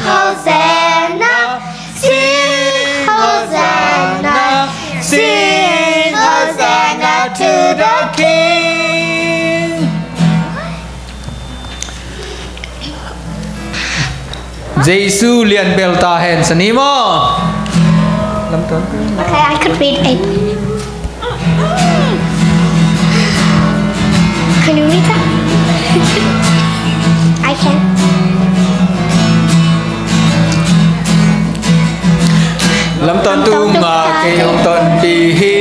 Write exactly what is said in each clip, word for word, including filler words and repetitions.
Hosanna, sing Hosanna, sing Hosanna to the King. Jesu lian bel ta hen, sani maw? Okay, I could read it. Can you read that? I can. Lam tawntung ah kei hong tonpih hi,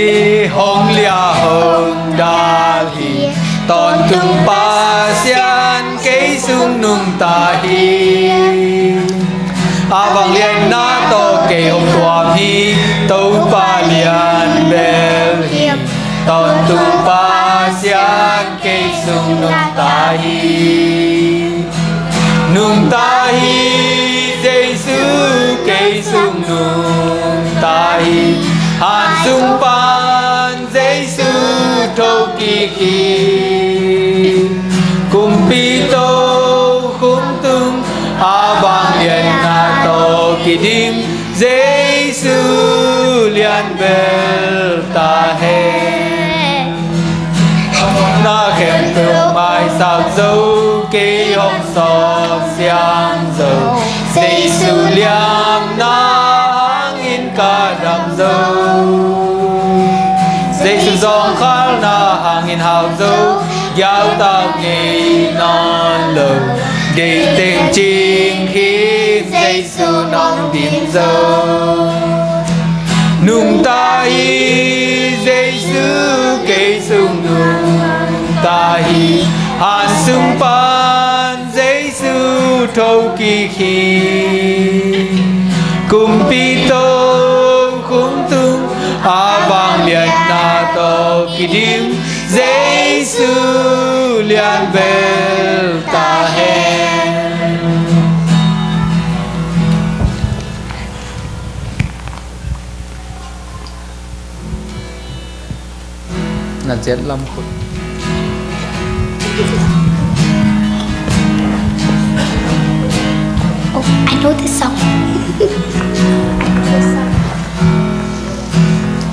hong liah hong dal hi. Tawntung Pasian kei sung nungta hi. A vangliatna tawh kei hong tuam hi, Topa lian bel hi. Tawntung Pasian kei sung nungta hi. Nungta hi, Jesu kei sung nungta hi. Han sung pan Jesu thokik hi. Kumpi tokhom tung a vangliatna tawh kidim, Jesu lian bel ta hen. Na khempeuh maisak zo, kei hong sawk siang zo, Jesu liamna hangin ka dam zo. Jesu zawngkhalna hangin hau zo, giautau ngei nawn lo, deih teng cing hi, Jesu nong dim zo. Nungta hi, Jesu kei sung nungta hi. Han sung pan Jesu thokik hi. Kumpi tokhom tung a vangliatna tawh kidim, Jesu lian bel ta hen. Na ciat lam khut. Oh, I know this song. I know this song.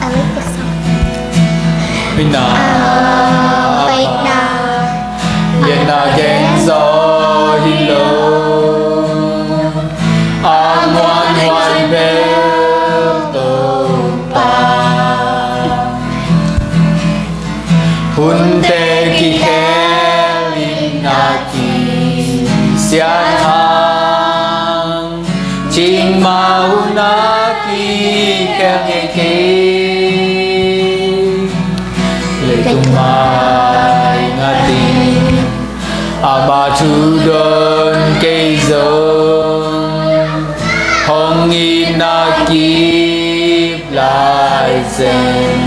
I like this song. Ina, ah, paina, lianna gen zaw hi lo. A muanhuai bel Topa. Hunte kikhel in a kisiat hang, cingma hun a kikhel ngei kei. Leitung mai ngat in ama thu dawn kei zong, hong itna kip lai zen.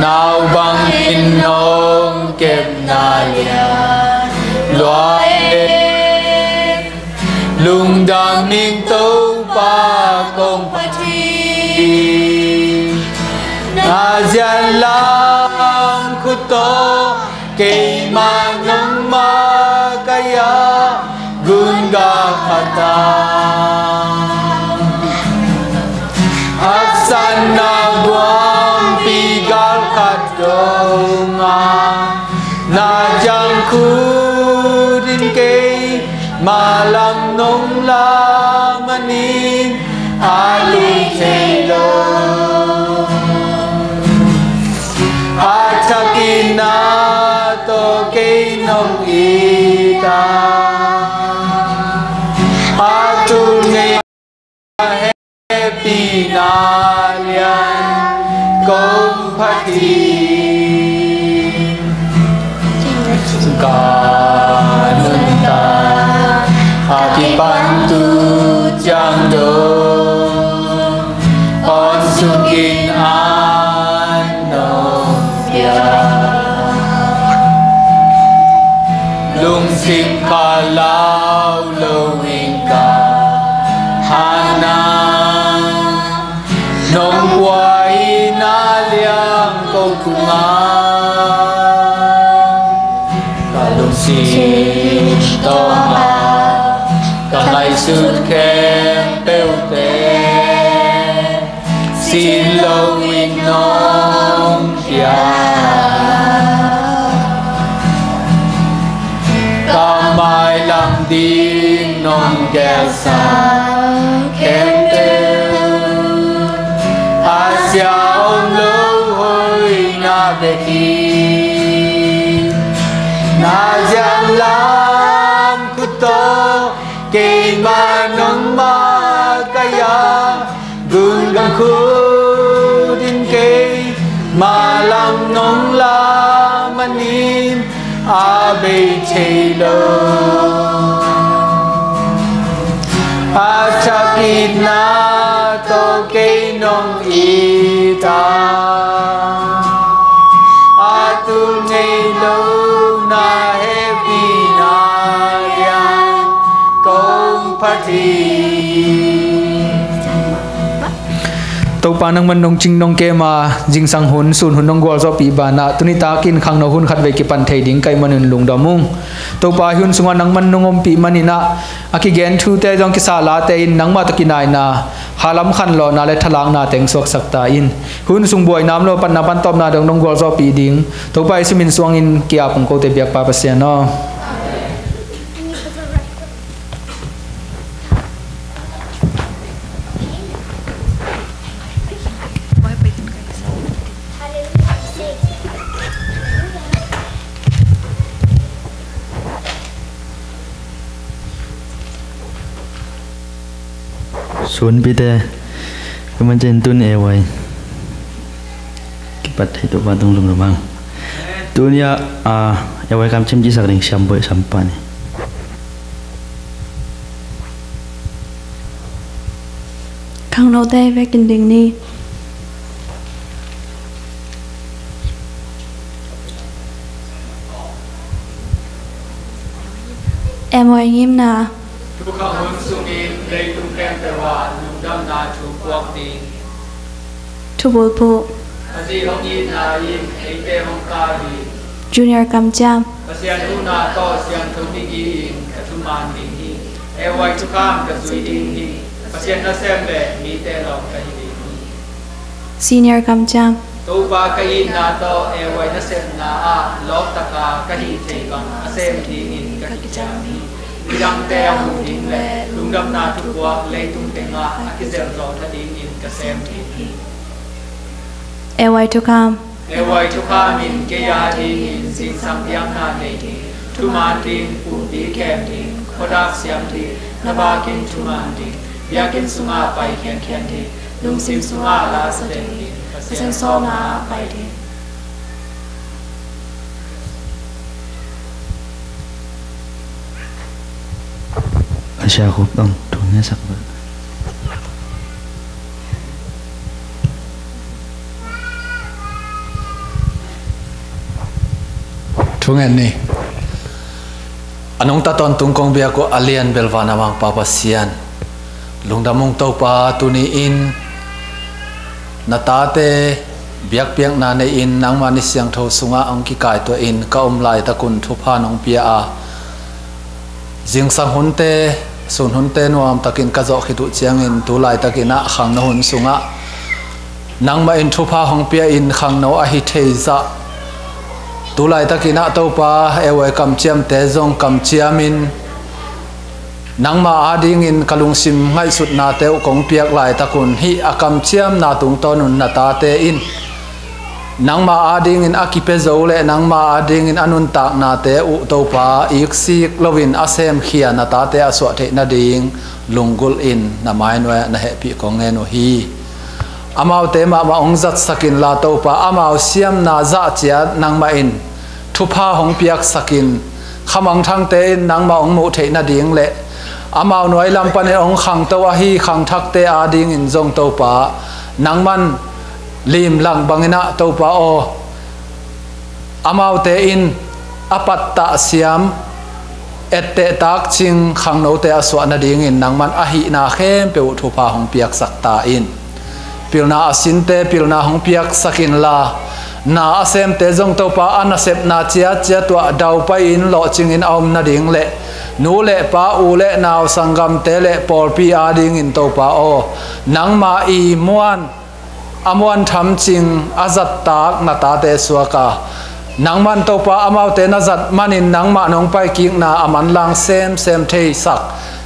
Nau bangin hong kepna lian lua e. Lungdam ning Topa kong phat hi. Na zian lam khut tawh keimah nong makaih a, gun gal khat a, haksatna guangpi gal khat dong a, na ciang khut in keimah lam nong lam manin a tung thei lo. A thak itna tawh kei nong it a, a tul ngei hehpihna lian kong phat hi. Ka nuntak a kipan tu ciang dong, awn sungin an nong pia. Lungsim kha lau lo in ka hana, nong puaina liang ko tungah ka lungsim tawh a A sia om lo hoihna bek hi. Na ziam lam khut tawh keimah nongmah ka hi a, gun gam khut in keimah lam nong la manin a bei thei lo. A thak itna tawh kei nong it a, a tul ngei lo na hehpihna lian kong phat hi. Topa nangman nong cing nong kem a, zingsang hun, sun hun nong gualzawhpih banah tuni takin khangno hun khatvei kipan thei ding ka hih manun lungdam ung. Topa, hih hun sungah nangman nong ompih maninah a kigen thute zong kisa late in nangmah tawh kinaina, halam khanlawhna le thalakna teng suaksak ta in. Hih hun sung buaina om lo, patna pantawpna dong nong gualzawhpih ding Topa Jesu min suangin ki-ap ung, kote biakpa Pasian aw. Sunpite, ka man cin tun A Y kipat thei Topa tung lungdam hang. Tuni a, a, A Y kamciam cisak ding siambuai sampa ni. Khangnote vekin ding ni. M Y ngimna. Thukhang hun sungin leitung khempeuh ah lungdamna thu puak ding. Thubulphuh. Kha Zi hong itna in eite hong kai hi. Junior kamciam. Pasian huhna tawh siangtho ding hi-in ka thuman ding hi. A Y thukham ka zui ding hi. Pasian nasem le mite lawm ka hi ding hi. Senior kamciam. Topa ka itna tawh A Y nasepna ah lawptaka ka hih thei bang a sem dingin ka kiciam hi. Midangte a huh ding le lungdamna thupuak leitung tengah a kizelh zawh nadingin ka sem ding hi. A Y thukham. A Y thukham in kei a dingin zingsang biakna nei ding, thuman ding, pumpi kem ding, khuadak siam ding, na bakin thuman ding, biakinn sungah pai khiankhian ding, lungsim sungah la sa ding, Pasian sawlna ah pai ding. A sia khup tong thu ngesak ba. Thu ngen ni. A nungta tawntung kong biak uh a lian bel van a mangpa Pasian, lungdam ung Topa, tuni-in na tate biakpiakna nei-in nangmah ni siangtho sungah hong kikaituahin ka om laitakun thupha nong pia a, zingsang hunte, sun hunte nuamtakin ka zawh khit uh ciangin tu laitakinah khangno hun sungah nangmah in thupha hong pia-in khangno ahi theizah tu laitakinah Topa, A Y kamciamte zong kamciamin nangmah adingin ka lungsim ngaihsutnate uh kong piak laitakun hih a kamciamna tungtawnun na tate in nangmah adingin a kipia zo le nangmah adingin a nuntaknate uh Topa, iksik loin a semkhia na tate a suah theih nading lunggulh in na mainuai-ah na hehpih kong ngen uh hi. Amaute mahmah hong zatsak inla Topa, amau siamna zah ciat nangmah in thupha hong piaksakin, khamangthangte in nangmah hong muh theih nading le amau nuailam panin hong khangto ahi khangthakte adingin zong Topa, nangman limlang banginah Topa aw, amaute in a pattah siam, etteh takcing khangnote a suah nadingin nangman a hihna khempeuh uh thupha hong piaksak ta in. Pilna a sinte pilna hong piaksak inla, na a semte zong Topa a nasepna ciatciat uh ah daupai-in lawhcingin a om nading le nu le pa, u le nau, sanggamte le pawlpi adingin Topa aw, nangmah i muan a muan thamcing a zattak na tate suak a, nangman Topa amaute na zat manin nangmah nong paikikna a manlang semsem theisak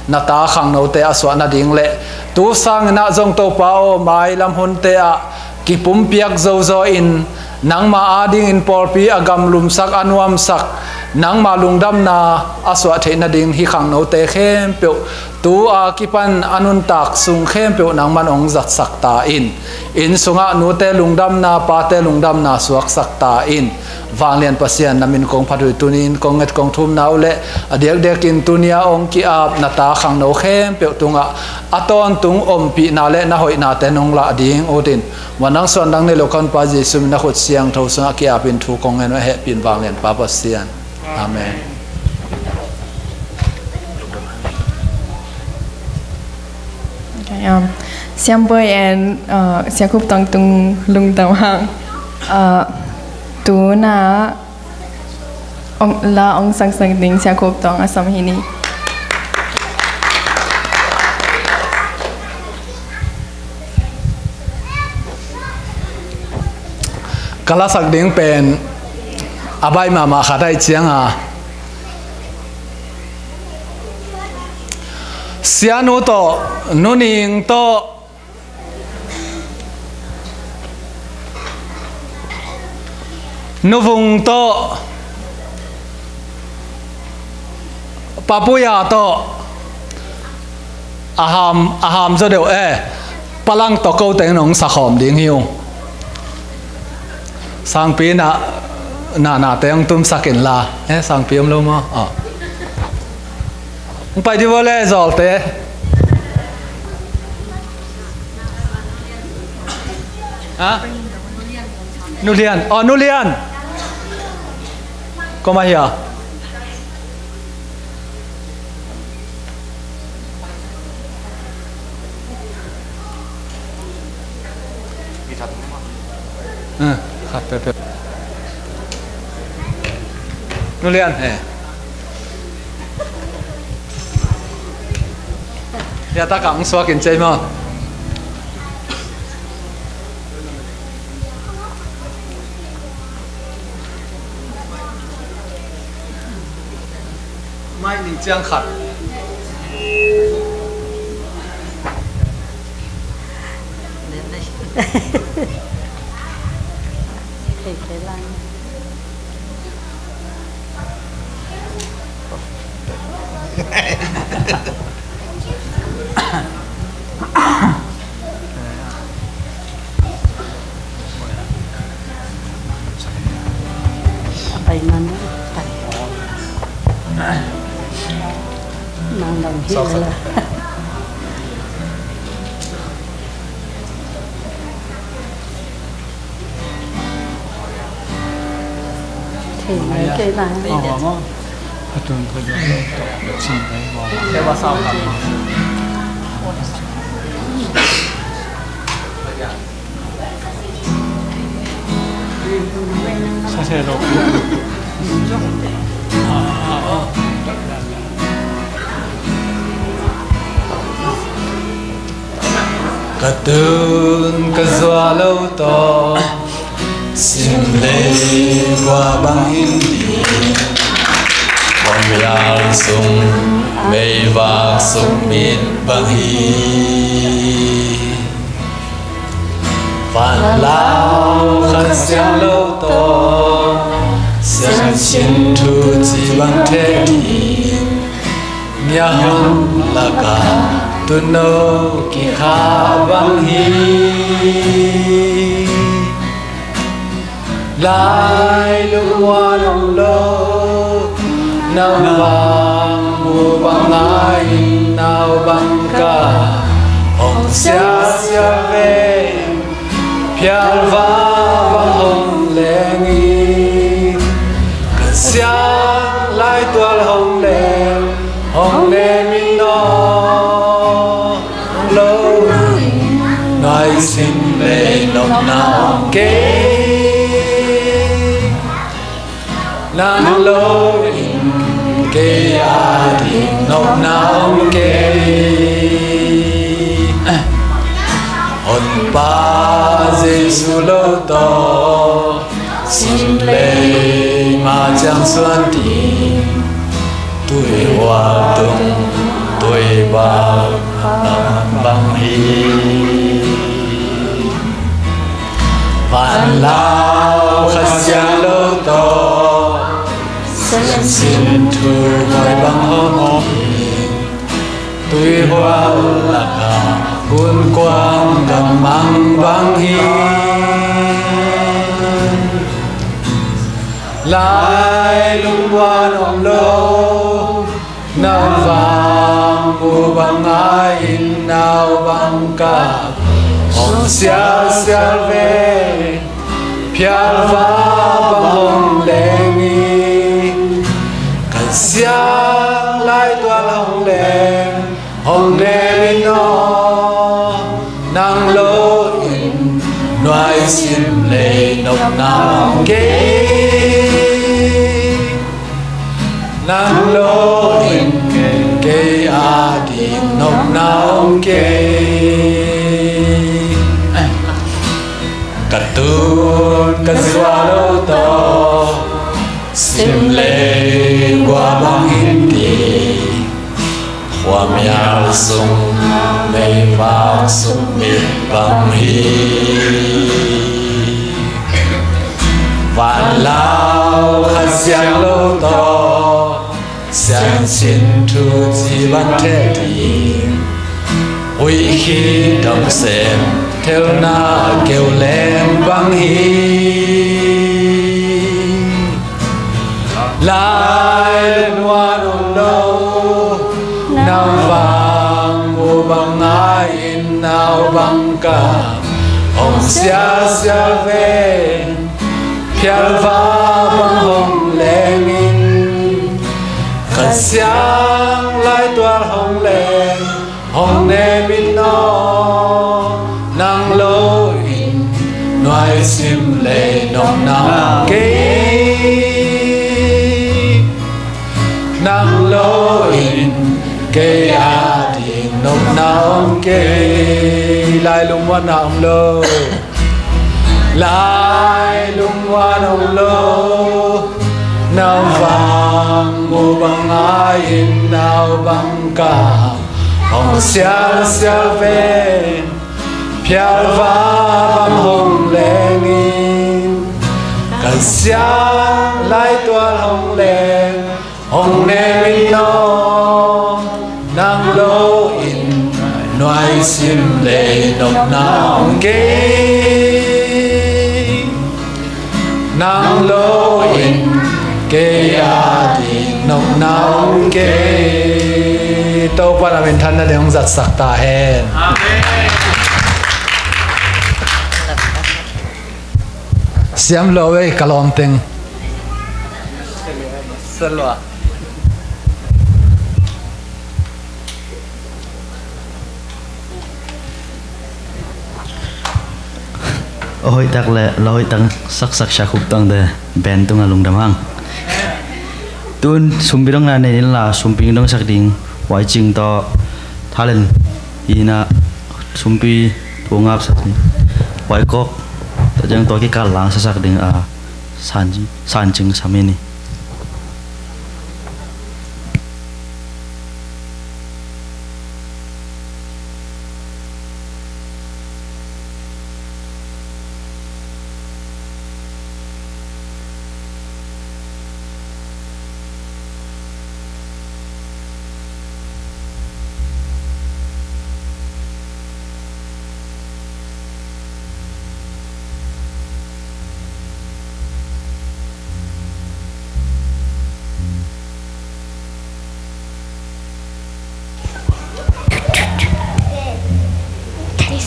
na ta khangnote a suah nading le tu sangin ah zong Topa aw, mailam hunte ah kipumpiak zozo in nangma adingin pawlpi a gamlumsak, a nuamsak, nangma lungdamna a suah theih nading hih khangnote khempeuh tu a kipan a nuntak sung khempeuh nangman hong zatsak ta in. Inn sungah nute lungdamna, pate lungdamna suaksak ta in. Vanglian Pasian, na min kong phat uh hi. Tuni-in kong nget kong thumna uh le a diakdiakin tuni-a hong ki-ap na ta khangno khempeuh tungah a tawntung ompihna le na hoihnate nong lah ding ut in, muan dang suan dang nei lo ka Honpa Jesu min a khut siangtho sungah ki-apin thu kong ngen uh a, hehpih in Vanglian Pa Pasian. Amen. Okay, um, Siam Boy and, uh, Sia Khup Tawng tung lungdam hang. Uh, tu-in ah ong, la ong sangsak ding Sia Khup Tawng a sam hi ni. Ka lasak ding pen a baih mahmah khat ahih ciangin, Sianu tawh, Nu Ning tawh, Nu Vung tawh, Pa Puya tawh, a ham, a ham zaw deuh e, Pa Lang tawh ko teng nong sakhawm ding hi ung. Sangpi na, na, nate hong tumsak inla. E, Sangpi om lo maw? Aw. Hong pai dih vua le, zawlte. Ha? Nu Lian. Aw, Nu Lian. Kua mah hi a? Eh, khat peuhpeuh. Nu Lian, eh. Ya, ta kang suak in cei maw. Mai nih ciang khat. Ka tun ka zuak lo tawh, sim lei kua bang hi ding, khuamial sung meivak sung mit bang hi. Vanlau Kha Siangtho tawh, siangsin thu ci bang thei ding, ngia hon lakah tuuno kikhah bang hi. Lailung muan om lo, nau bang mu bang ngai, nau bang ka hong siasia ve, phialva bang hong leng hi. Ka siang lai tual hong leng, hong leng in aw. Lo, ngai sim lei nopna om kei. Nang lo in kei ading nopna om kei. Honpa Jesu lo tawh, sim lei mah ciang suan ding, tui hual tung, tui bang, bang hi. Van lau Kha Siangtho tawh siangtho thuhuai bang hong om hi. Tuihual lakah gunkuang gam mang bang hi. Lai lungmuan om lo, na vang mu bang ngai in, nau bang kah hong sialsial ve. Phialva bang hong leng in, Kha Siang laitual hong leng, hong nem in aw. Nang lo in nuai sim lei nopna om kei. Nang lo in kei a ding nopna om kei. Ka tun ka zuak lo tawh sim lei gua bang hi, khuamial sung meivak sung mit bang hi. Van lau Kha Siangtho tawh siangtho thuci bang thei ding, huih khit dam sem thelna keu lem bang hi. Lai lungmuan om lo, na vang mu bang ngai in, nau bang kah hong sialsial ve. Phialva bang hong leng in, Kha Siang laitual hong leng, hong nem in aw. Nang lo in nuai sim lei nopna om kei. Nang lo in kei a ding nopna om kei. Lai lungmuanna om lo, lai lungmuan om lo, na vang mu bang ngai in, nau bang kah hong sialsial ve. Phialva bang hong leng in, Kha Siang laitual hong leng, hong nem in aw. Nang lo in nuai sim lei nopna om kei. Nang lo in kei a ding nopna om kei. Topa'n a minthanna ding hong zatsak ta hen. Amen. Siam lo ei ka lawmteng. Salwa. Aw hoih tak le la hoih tak saksak sia khuk tangte band tungah lungdam hang. Tun sumpi dong na nei inla, sumpi dong sak ding, huai cing tawh talent hi na, sumpi thu ngap sak ding, huai kawk tawh ciang tua kikal lang sak sak ding a, san cing, san cing sam hi ni.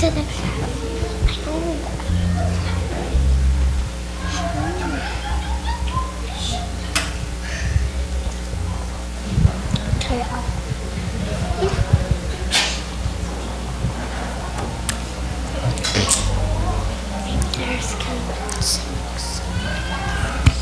What? Where's the lamp?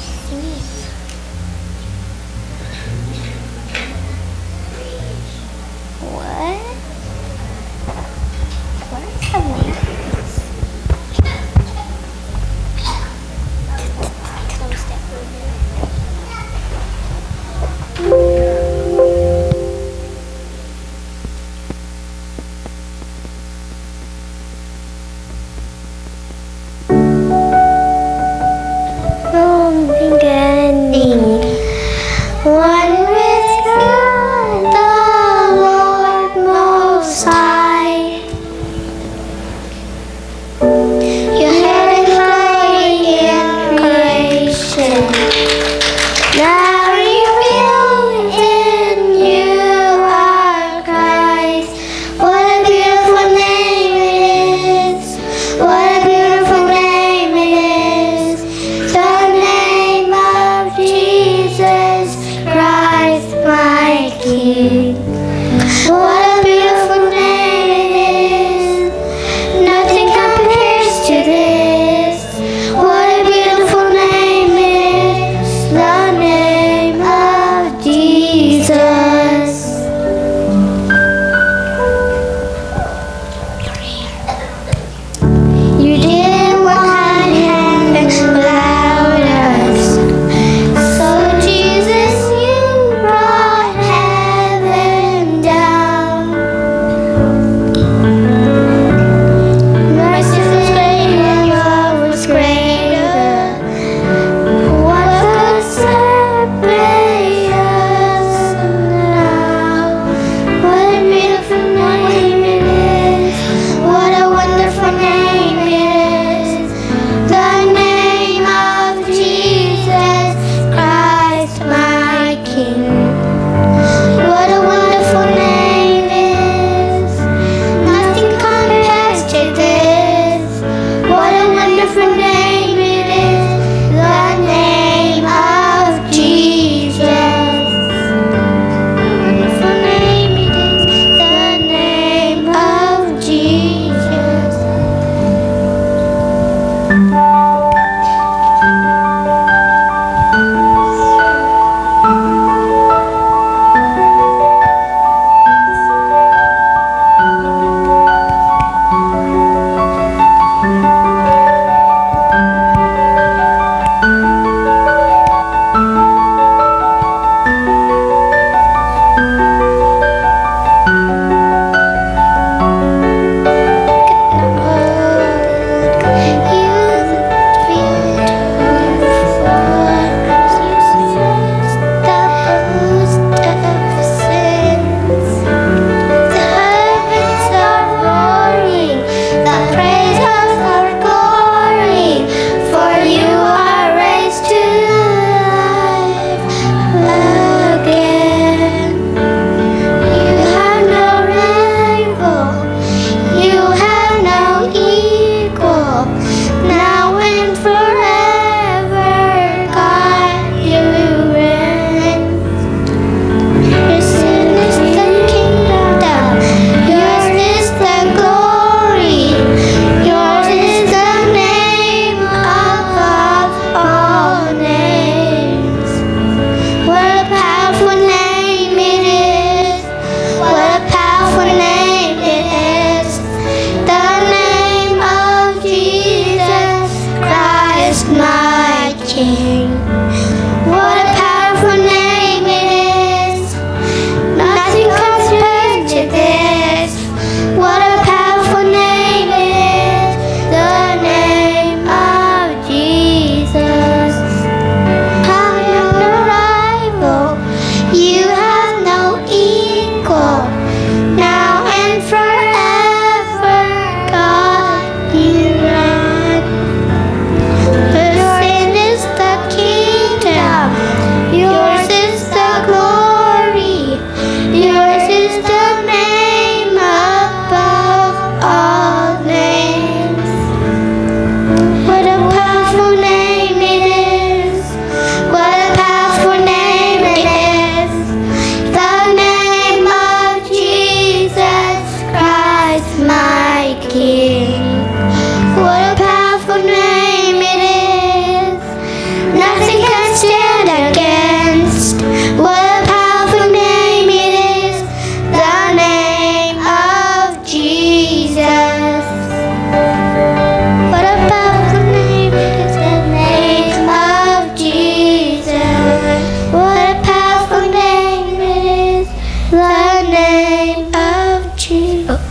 The name of Jesus.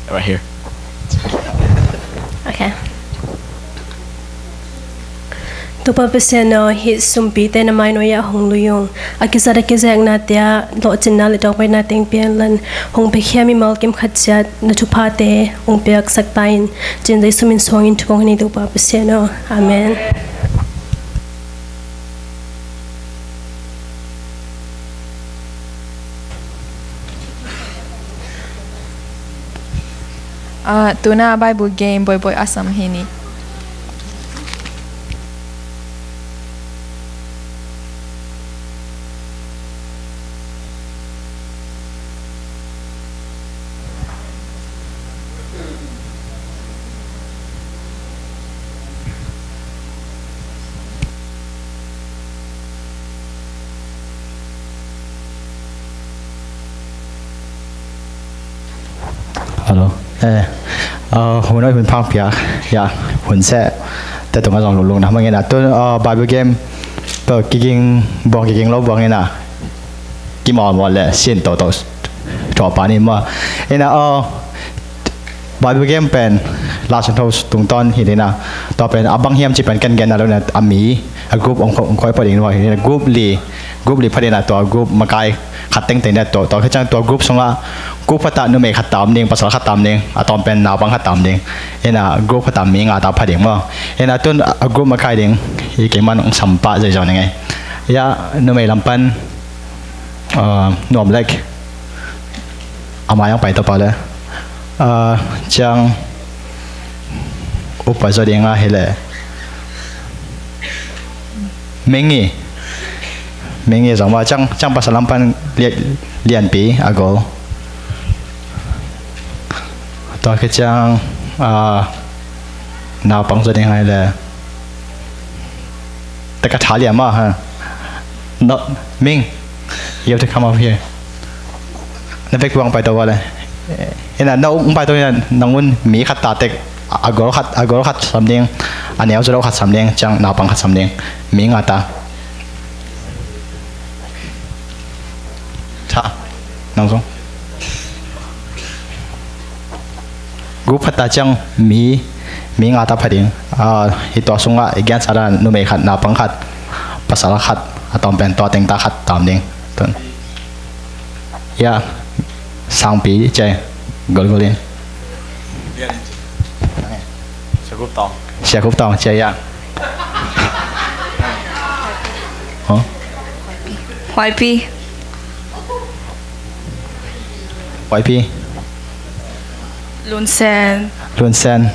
Right here. Okay. Topa Pasian aw, hih sumpite na mai nuai-ah hong lui ung. A kizat a kizeknate ah lawhcinna le tawkbaina teng piang in, hong piakhia mimal kim khat ciat na thuphate hong piaksak ta in, ci-in Jesu min suangin thu kong ngen hi Topa Pasian aw. Amen. Ah, tuna Bible game bawibawi a sam hi ni. Hello. Eh, uh, hun oi hun phang piak. Ya, hun seh. Te tunga zong lulung na mangena. Tu, uh, Bible game. Tu kiging buang kiging lo buang ina. Kimawlmawl le sin toto tua pa ni maw. Ina, uh, Bible game pen la sung tho tungtawn hi dina. Tua pen a bang hiam ci pen ken gen a lo na a mi a group ong kho ong khoi pha ding maw hi dina group li group li pha dina tua group makai khat tengteng dina tua tua khacang tua group sunga group khat ah numei khat tam ding pasal khat tam ding a tawm pen naupang khat tam ding. Ina group khat ah mi nga ta pha ding maw. Ina tun a group makai ding hi keiman ong sam pah zai zaw ni ngei. Ya numei lam pan, uh, nuam lek. A mai ang pai to pa le. Ah, ciang upa zaw ding a hi le. Mengi. Mengi zong ma ciang, ciang pasal lam pan lian, lianpi a go. Tua khit ciang, ah, naupang zaw ding a hi le. Te ka tha liam a ha. No, Ming, you have to come up here. Na vek buang pai to wale. Ina na ung pai to ina nangun mi khat ta tek a gol khat a gol khat sam ding a neu zero khat sam ding ciang naupang khat sam ding mi nga ta. Tha. Nang zong. Group khat ta ciang mi, mi nga ta pha ding. Ah, hi tua sungah i gen sa dan numei khat, naupang khat, pasal khat, a tawm pen tua teng ta khat tam ding. Tun. Ya, sangpi, cai, gol gol in. Sia Kup Tawng. Sia Kup Tawng, cai ya. Huh? Huaipi. Huaipi. Lunsen. Lunsen.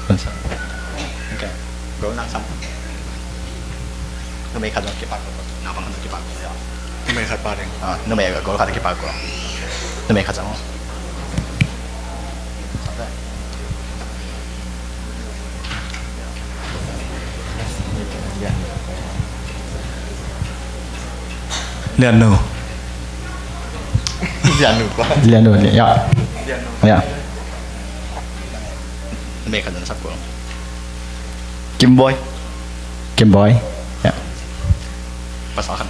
Lunsen. Okay. Go nang sam. Numei khat zong kipak ko. Naupang khat zong kipak ko. Numei khat pa ding. Ah, numei khat gol khat kipak ko. Numei khat zong. Lian nu. Lian nu pa. Lian nu, ya. Ya. Numei khat zong sap ko. Kim Boy. Kim Boy. Ya. Pasal khat.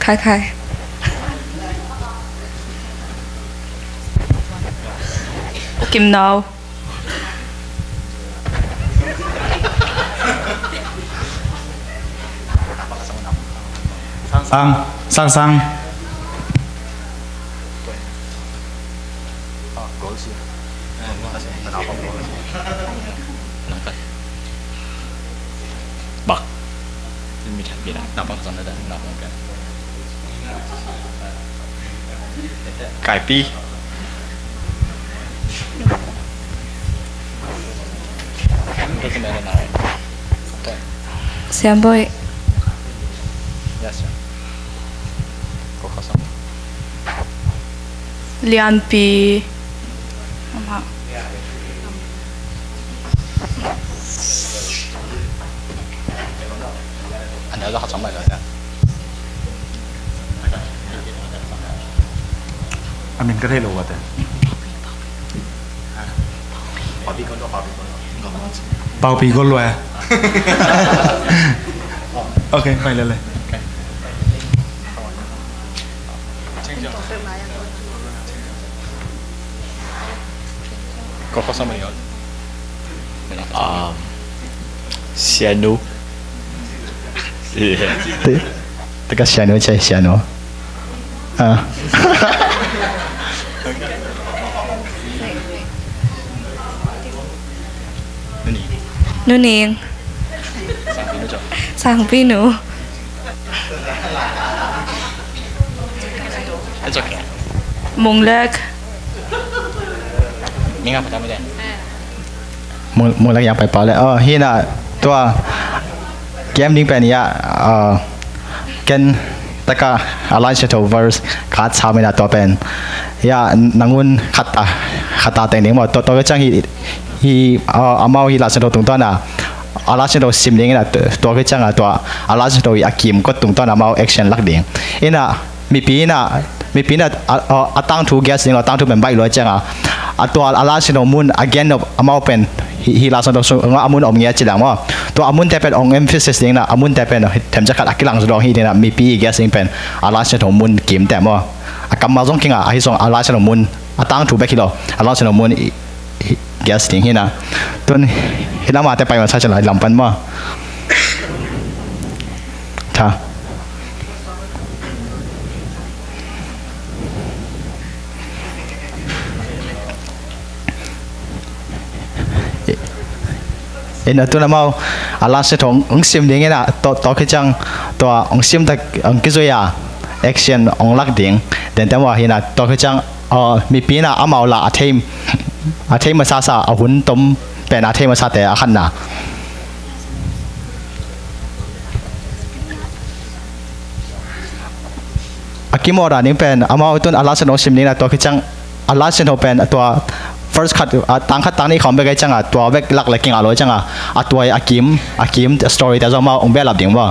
Khai khai. Kim Nau. Sang, sang, sang. Bak. Kaipi. Siamboi. Lianpi. A min ka thei lo ua te. Paupi gol lua. Ok, mai le le. Ko ko sama ni. Um, Sianu. Te, te ka Sianu, cai Sianu. Ah. Nuning. Sangpinu. It's okay. Munglek. Mung, Munglek yang pai pau le. Oh, hina tua. Kem ding pen ya. Ken taka a line set of verse khat sa mina tua pen. Ya nangun khata khata teng ding mo tua tua chang hi. Hi, uh, amau hi la sento tungtawn a, a la sento sim ding in a, tua khit ciang a tua a la sento hi a kimkot tungtawn a amau action lak ding. In a mipi in a, mipi in a, a, a, a tangthu guess ding lo, a tangthu pen baih lua ciang a, a tua a la sento mun a gen nop amau pen hi, hi la sento sung a mun om ngia ci lang maw. Tua a munte pen ong emphasis ding in a, a munte pen themcia khat a kilang zaw dong hi ding in a, mipi guess ding pen a la sento mun kimte maw. A kammal zong kinga, ahi zong a la sento mun a tangthu bek hi lo, a la sento mun i, Gas ding hi na. Tun hi lamah te pai masa cin lai lam pan maw. Tha. Ina tun amau a last set hong sim ding ina, to, to khiciang tua hong sim tak hong kizui a action hong lak ding. Then te maw hi na, to khiciang, uh, mipi na amau la a thei, a thei masasa, a hun tom pen a thei masate a khatna. A kimawh dan ding pen amau tun a last set hong sim ding na, tua khiciang a last set hong pen tua first khat, a tang khat tang nih khawm bek ai cianga, tua bek lak le kinga lo cianga, a tua a kim, a kim story te zong amau hong behlap ding maw.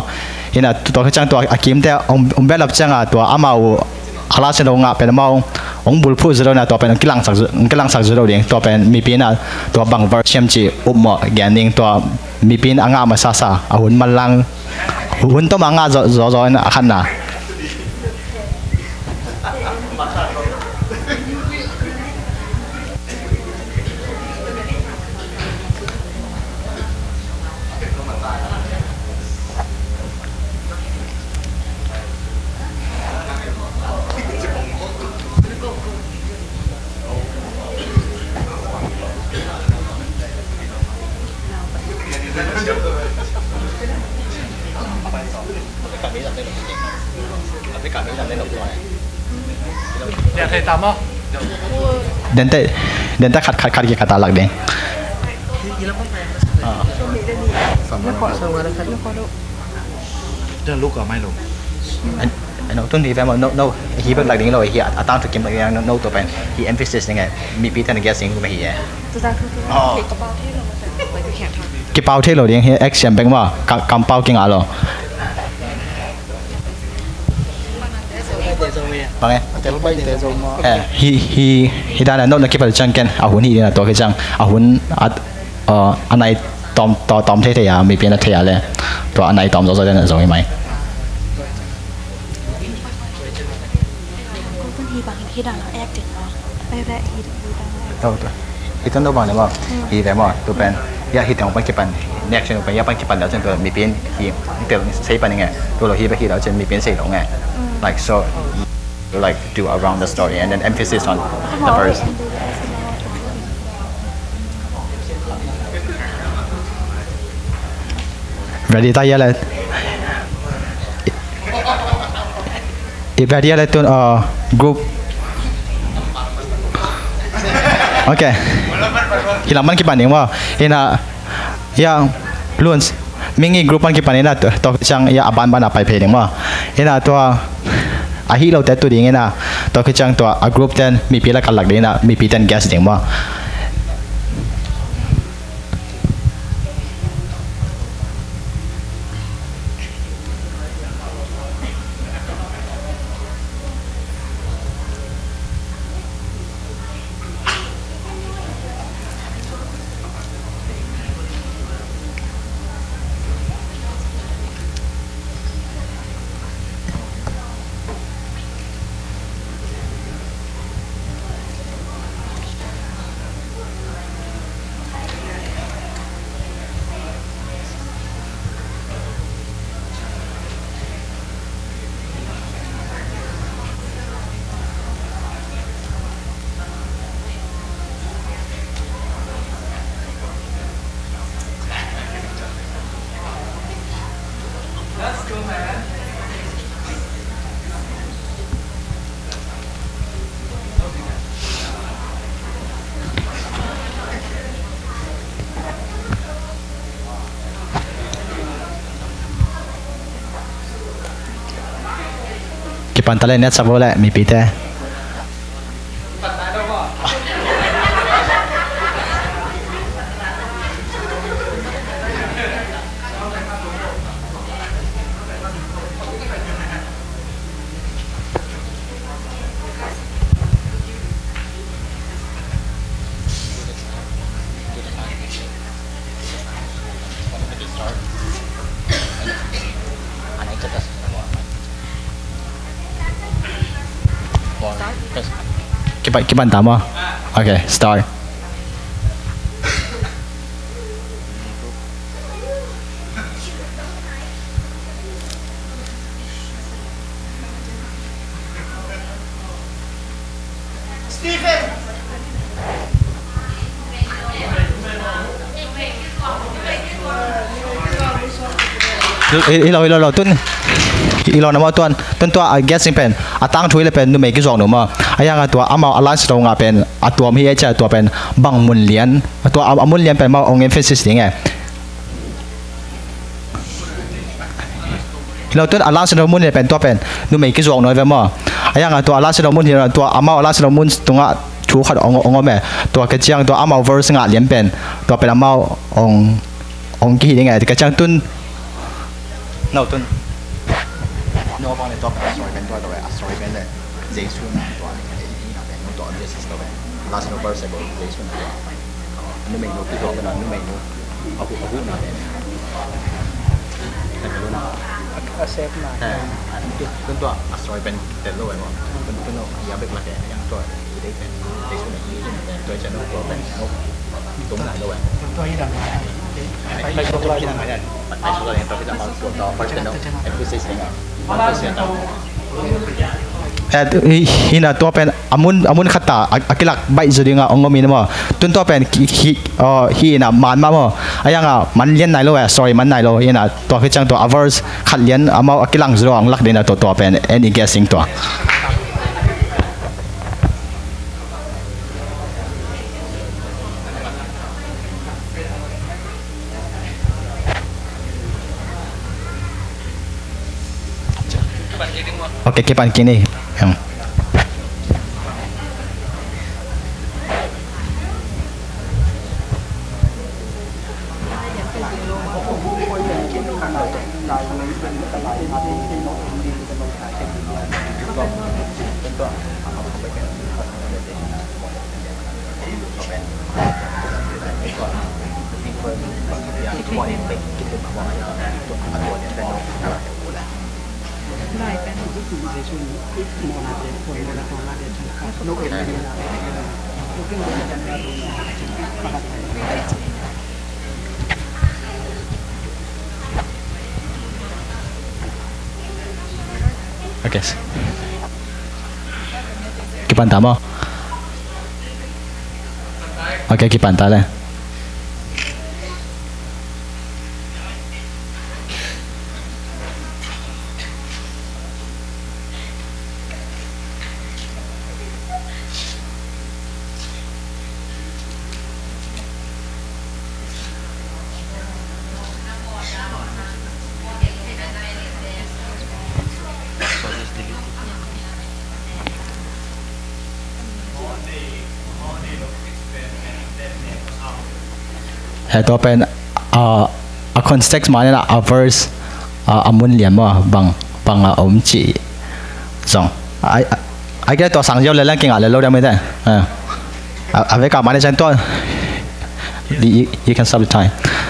Hi na, tua khiciang tua a kim te hong, hong behlap cianga, tua amau a last set hong ngah pen amau hong bulphuh zaw lo na, tua pen hong kilangsak, hong kilangsak zaw lo ding, tua pen mipi na tua bang verse hiam ci upmawh gen ding, tua mipi na a ngah masasa, a hun manlang, hun tom a ngah zawzaw in a khatna. Dente, dente khat khat khat khat a lak ding. Tua luk a mai lo. Ai no, tun hi ve maw, no, no, hi bek lak ding lo, hi a tangthu kim lak ding, no, no, tua pen hi emphasis ding e, mipi ten guess ding kum hi e. Kipau thei lo ding hi, action bek maw, ka, kampau kinga lo. Bang e. Hi, hi, hi dan a no na kipau ciang ken a hun hi ding a, tua khiciang a hun at, uh, a nai tawm, tawm, tawm thei thei a, mipi na thei a le. Tua a nai tawm zawzaw den a zong hi mai. Hi tawm no bang ne maw. Hi ve maw, tu pen. Ya, hih teng pan kipan, next gen pan, ya pan kipan liao cin tua mipi in hih tel sei pan nge, tua lo hih bek hih liao cin mipi in sei lo nge. Like, so, like, do around the story and then emphasis on the verse. Ready ta ya le. Ibadia le tun, uh, group. Okay. Hih lam pan kipan ding maw. Ina, ya, Luns. Mingi group pan kipan ina, tua khit ciang ya a banban a pai phei ding maw. Ina tua, a hih lote tu ding ina. Tua khit ciang tua a group ten mipi la kalak ding ina, mipi ten guest ding maw. Kipan ta le, net sa bo le mipite. Kipan, kipan ta maw? Okay, start. Stephen. Hi lo, hi lo, hi lo, tun. Hi lo na maw tuan. Tun tua a guessing pen a tangthu hi le pen numei kizawk nu maw. A yang a tua amau a line silo ngah pen a tuam hi e cia, tua pen bang mun lian. A tua a, a mun lian pen maw ong emphasis ding e. Hi lo tun a line silo mun hi le pen tua pen numei kizawk nu ve maw. A yang a tua a line silo mun hi lo, tua amau a line silo mun tungah thu khat ong, ong om e. Tua ka ciang tua amau verse ngah lian pen tua pen amau ong, ong kihi ding e. Ka ciang tun. No, tun. No, bang le tua pen a story pen tua tua a story pen le Jesu na tua le ka e na pen no tua Jesus tua pen. Last no verse pen Jesu na tua. Numei no pi tua pen numei no. A hu, a hu na pen. Accept na. Eh, tun tua a story pen tel lo e maw. Tun, tun no ya bek la ke yang tua. Eh, hi, hi na tua pen a mun, a mun khat ta a, a kilak baih zaw ding a ong om in maw. Tun tua pen hi, hi, oh, hi na man mah maw. A yang a man lian nai lo e, sorry, man nai lo. Hi na tua khit ciang tua a verse khat lian amau a kilang zaw ding a ong lak ding a tua, tua pen any guessing tua. Ok, kipan kini. Em. Okay. Kipan ta maw? Okay, kipan ta le. He tua pen, ah, a context mah in a verse, ah, a mun lian maw, bang, bang a om cih zong. Ai, ai, ai kei tua sang ziau le lang kingah le lo diam ite. Ah. A, a vek a mah in a ciang tua. You, you can stop the time.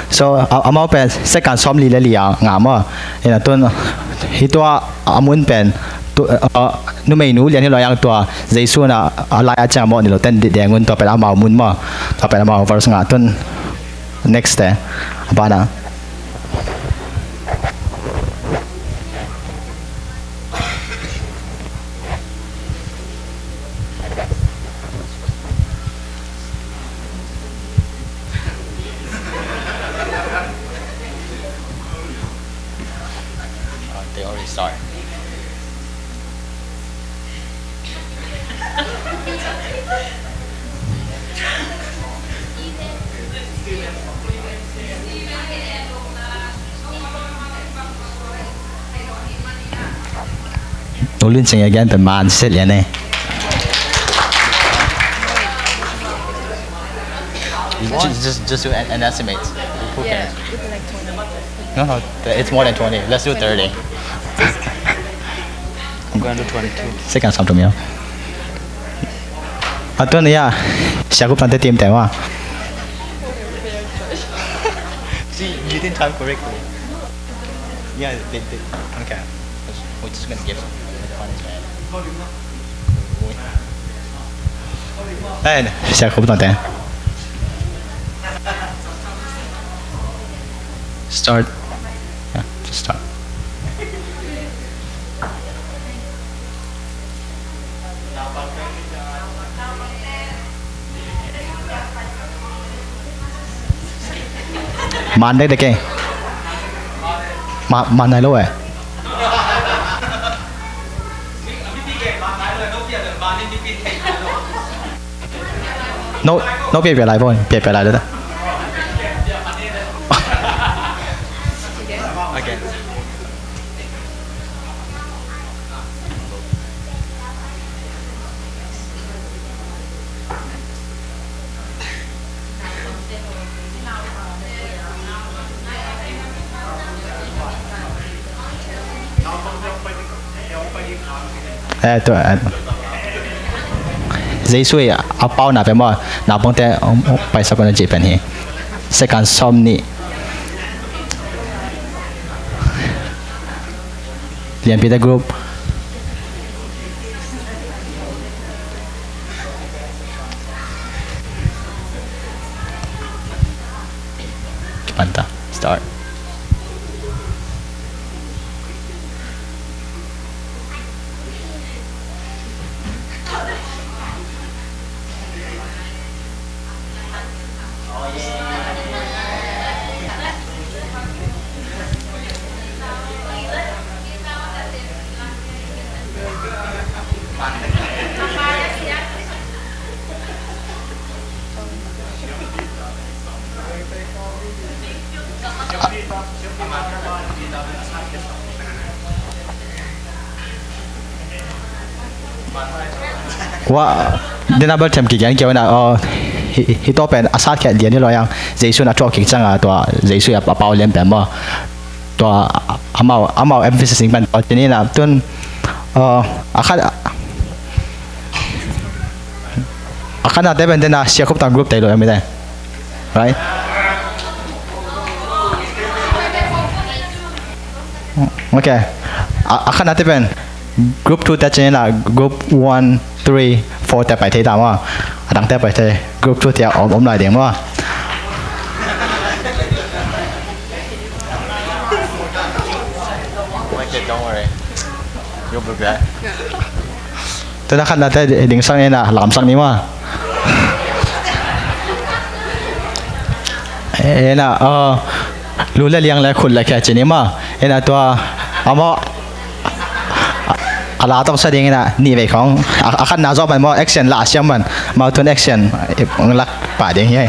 So, a, amau pen second sawm li le li a ngah maw. Ina tun, hi tua a mun pen, tu, uh, numeinu lian hi lo yang tua, Jesu na a lai a ciang maw ni lo ten di deng un tua pen amau mun maw. Tua pen amau verse ngah tun. Next te. A bana. Uh, they already start. Nulin sing again, the man sit yan eh. Just, just, just do an, an estimate. Who can? Yeah, it's like twenty. No, no, it's more than twenty. Let's do thirty. I'm going to do twenty-two. Second song to me. Atu ni ya, siakup tante tim tema. See, you didn't time correctly. Yeah, they, they, okay. We're just gonna give some points, man. Hey, siakup tante. Start. Yeah, just start. Man dekdek e. Ma, man nai lo e. No, no, pia, pia lai bo, pia, pia lai lo ta. Again. Eh, tu, eh. Jesu i a pauna pen maw, naupangte, um, um, paisak un a cih pen hi. Second sawm nih. Lianpite group. Kipan ta. Start. Wa, the number them kigen kiau na, oh, hi, hi to pen a sat khat lian hi lo yang, Jesu na thuak kik ciang a tua, Jesu a, a pau lian pen maw. Tua, amau, amau emphasis in pen tua, cini na, tun, oh, a khat, a khat na te pen te na, siakup tang group te lo, em te. Right? Okay. A, a khat na te pen group two te cih na group one, three, four te pai thei ta maw. A dang te pai thei group two te om, om lai ding maw. Okay, don't worry. Tuna khatna te dingsak ni na, lamsak ni maw. Ena, uh, lu le liang le khut le khe ci ni maw. Ena tua, amau a la tawh sa ding ena, nih vei khong. A, a khatna zawh pan maw, action la a siam pan. Amau tun action, i, lak pah ding hi.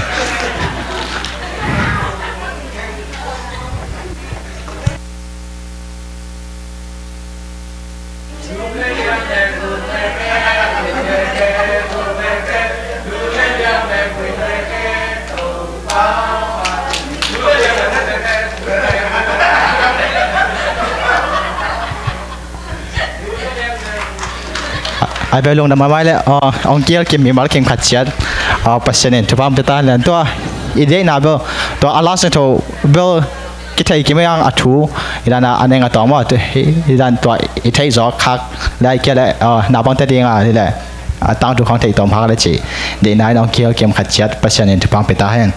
Ai bel lungdam a mai le, aw, ong kial kim mimal kim khat ciat, aw, Pasian in thupha pia ta lian tua, i deihna bel, tua a la seng tho bel, kithei kim ei ang a thu, i dan a, a neng a tawm a, tu, i, i dan tua, i theih zawk khak, lai kia le, aw, naupang te ding a, le, a tangthu khong theih tawm khak le ci, deihna in ong kial kim khat ciat, Pasian in thupha pia ta hen.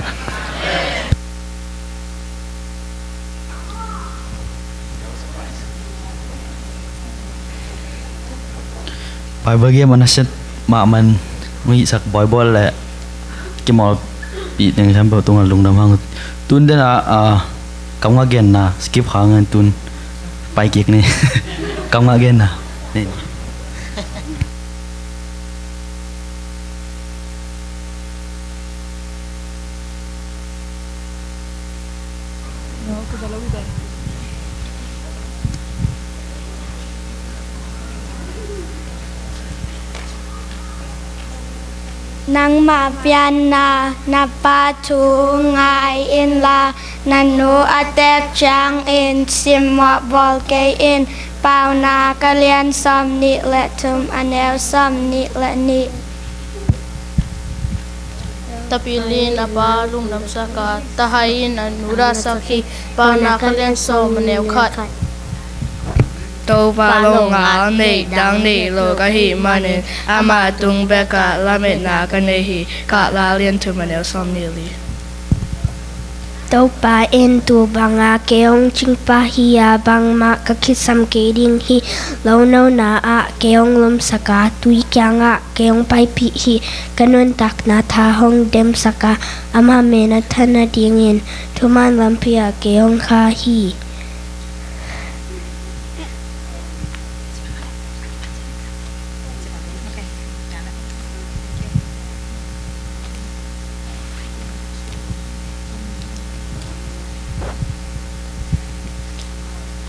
Bible game a nasia mahmah in hong hihsak bawibawl le kimawlpih teng siam peuh tungah lungdam hang. Tun den a, a, kamngah genna skip hang in tun pai kik ni. Kamngah genna. Ni. Nangmah pianna na pa thu ngai inla, na nu a teek ciangin simmawh bawl kei in. Paunak a lian sawmnih le thum, a neu sawmnih le nih. Tapil in a pa lungdamsak a, tahai in a nu dahsak hi. Paunak a lian sawm, a neu khat. Topa longal neih dang neih lo ka hih manin, amah tung bekah lametna ka nei hi. Kahla lian thum, a neu sawmnih li. Topa in tu banga kei hong cingpah hi a, bangmah ka kisam kei ding hi lo. Nona ah kei hong lumsak a, tui kiangah kei hong paipih hi. Ka nuntakna tha hong demsak a, ama mena than nadingin thuman lampi ah kei hong kha hi.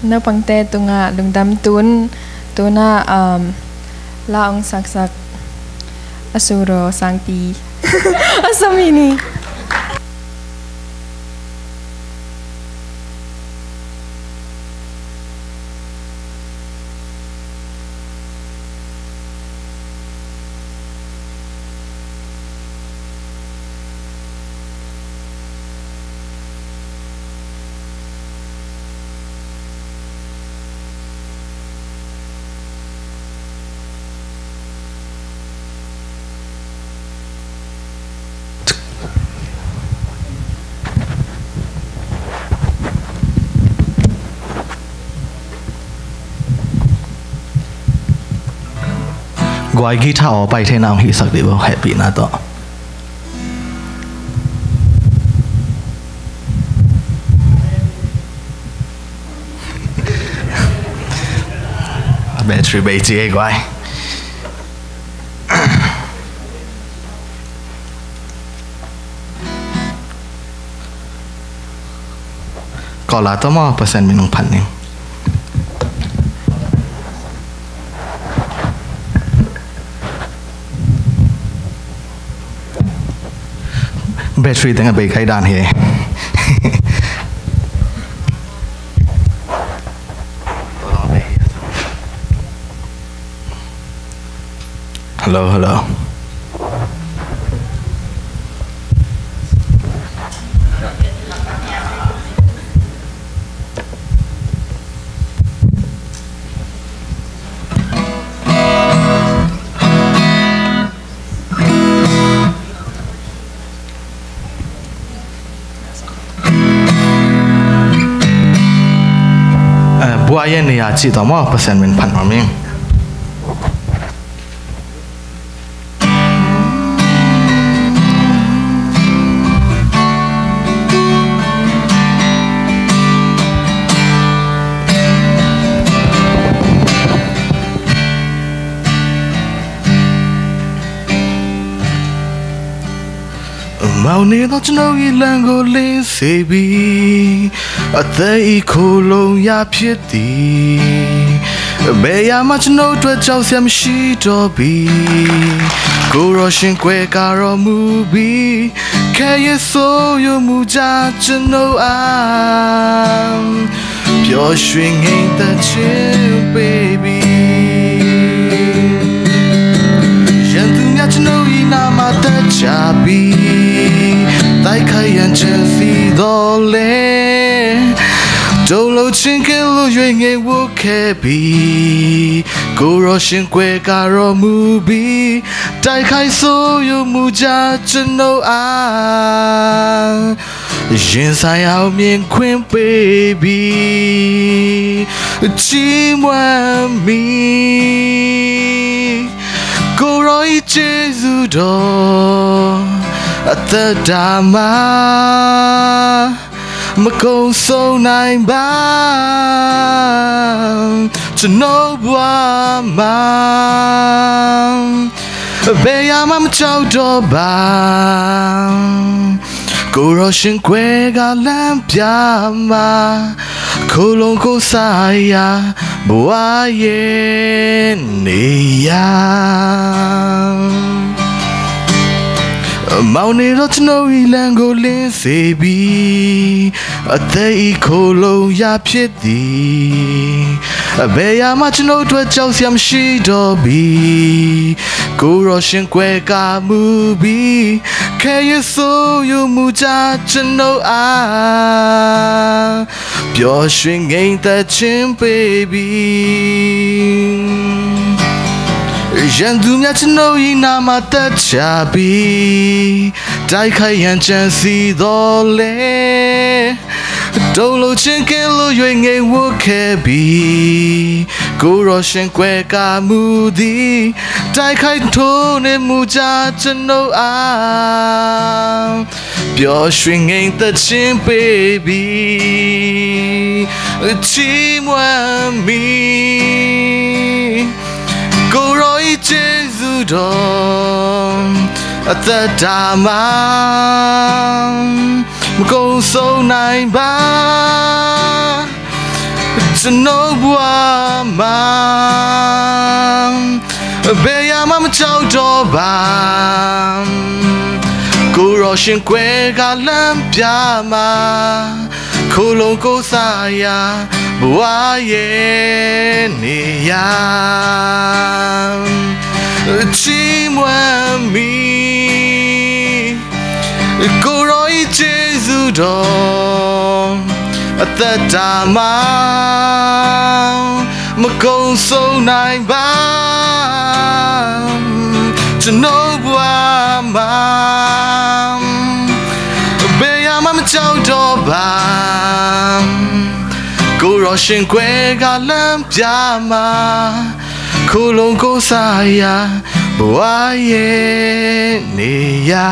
Naupangte tungah lungdam tun, tuna, um, la ong saksak a suro sangti a sami ni. Guai guitar aw pai theihna hong hihsak dih bo, hehpihna tawh. Battery bei ci ei guai. Kawla tawh maw, Pasian min hong phat ning. Battery teng a bei kai dan hi. Hello, hello. Eh, buai a ni a cih tawh maw, Pasian min phat mah ing. အောင်နေသောကျွန်ုပ်၏လမ်းကိုလင်းစေပြီ။ အသက်၏ခိုလှုံရာဖြစ်သည်။ အဘယ်အရာမှကျွန်ုပ်အတွက်ကြောက်စရာမရှိတော့ပြီ။ ကိုယ်တော်ရှင်ကွယ်ကာတော်မူပြီ။ ခဲရဲ့စိုးရိမ်မှုကြောင့်ကျွန်ုပ်အား ပျော်ရွှင်ငြိမ်သက်ခြင်းပေးပြီ။ ရန်သူများကျွန်ုပ်၏နားမှာတပ်ချပြီ။ တိုက်ခိုက်ရန်ကြံစည်သော်လည်း တုန်လှုပ်ခြင်းကင်းလွတ်၍ငြိမ်ဝပ်ခဲ့ပြီ။ ကိုယ်တော်ရှင်ကွယ်ကာတော်မူပြီ။ တိုက်ခိုက်စိုးရိမ်မှုကြောင့်ကျွန်ုပ်အား ရင်ဆိုင်အောင်မြင်ခွင့်ပေးပြီ။ ချီးမွမ်းမည်။ ကိုယ်တော်၏ကျေးဇူးတော် အသက်တာမှာ မကုန်ဆုံးနိုင်ပါ။ ကျွန်ုပ်ဘဝမှာ အဘယ်အရာမှမကြောက်တော့ပါ။ ကိုယ်တော်ရှင်ကွယ်ကာလမ်းပြမှာ ခိုလှုံကိုယ်စားရာ ဘဝရဲ့နေရာ။ မောင်နေတော့ကျွန်ုပ်၏လမ်းကိုလင်းစေပြီ။ အသက်၏ခိုလှုံရာဖြစ်သည်။ အဘယ်အရာမှကျွန်ုပ်အတွက်ကြောက်စရာမရှိတော့ပြီ။ ကိုယ်တော်ရှင်ကွယ်ကာမူပြီ။ ခဲရဲ့စိုးရိမ်မှုကြောင့်ကျွန်ုပ်အား ပျော်ရွှင်ငြိမ်သက်ခြင်းပေးပြီ။ ရန်သူများကျွန်ုပ်၏နားမှာတပ်ချပြီ။ တိုက်ခိုက်ရန်ကြံစည်သော်လည်း တုန်လှုပ်ခြင်းကင်းလွတ်၍ငြိမ်ဝပ်ခဲ့ပြီ။ ကိုယ်တော်ရှင်ကွယ်ကာမူသည်။ တိုက်ခိုက်ထိုးနှက်မှုကြောင့်ကျွန်ုပ်အား ပျော်ရွှင်ငြိမ်သက်ခြင်းပေးပြီ။ ချီးမွမ်းမည်။ ကိုယ်တော်၏ကျေးဇူးတော် အသက်တာမှာ မကုန်ဆုံးနိုင်ပါ။ ကျွန်ုပ်ဘဝမှာ အဘယ်အရာမှမကြောက်တော့ပါ။ ကိုယ်တော်ရှင်ကွယ်ကာလမ်းပြမှာ ခိုလှုံကိုယ်စားရာဘဝရဲ့နေရာ။ ချီးမွမ်းမည်။ ကိုယ်တော်၏ကျေးဇူးတော် အသက်တာမှာ မကုန်ဆုံးနိုင်ပါ။ ကျွန်ုပ်ဘဝမှာ အဘယ်အရာမှမကြောက်တော့ပါ။ ကိုယ်တော်ရှင်ကွယ်ကာလမ်းပြမှာ ခိုလှုံကိုယ်စားရာဘဝရဲ့နေရာ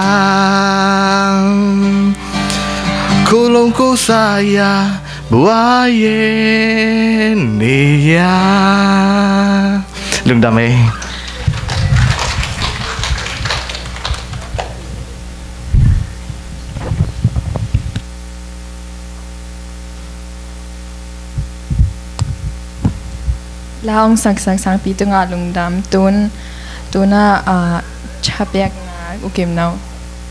။ ခိုလှုံကိုယ်စားရာဘဝရဲ့နေရာ။ လုံတမ်းမေး။ ลาองสักสังสังปีตุงอาลุงดำตุนตุนอ่ะอ่าชาเปียกนาอุกิมเนาะ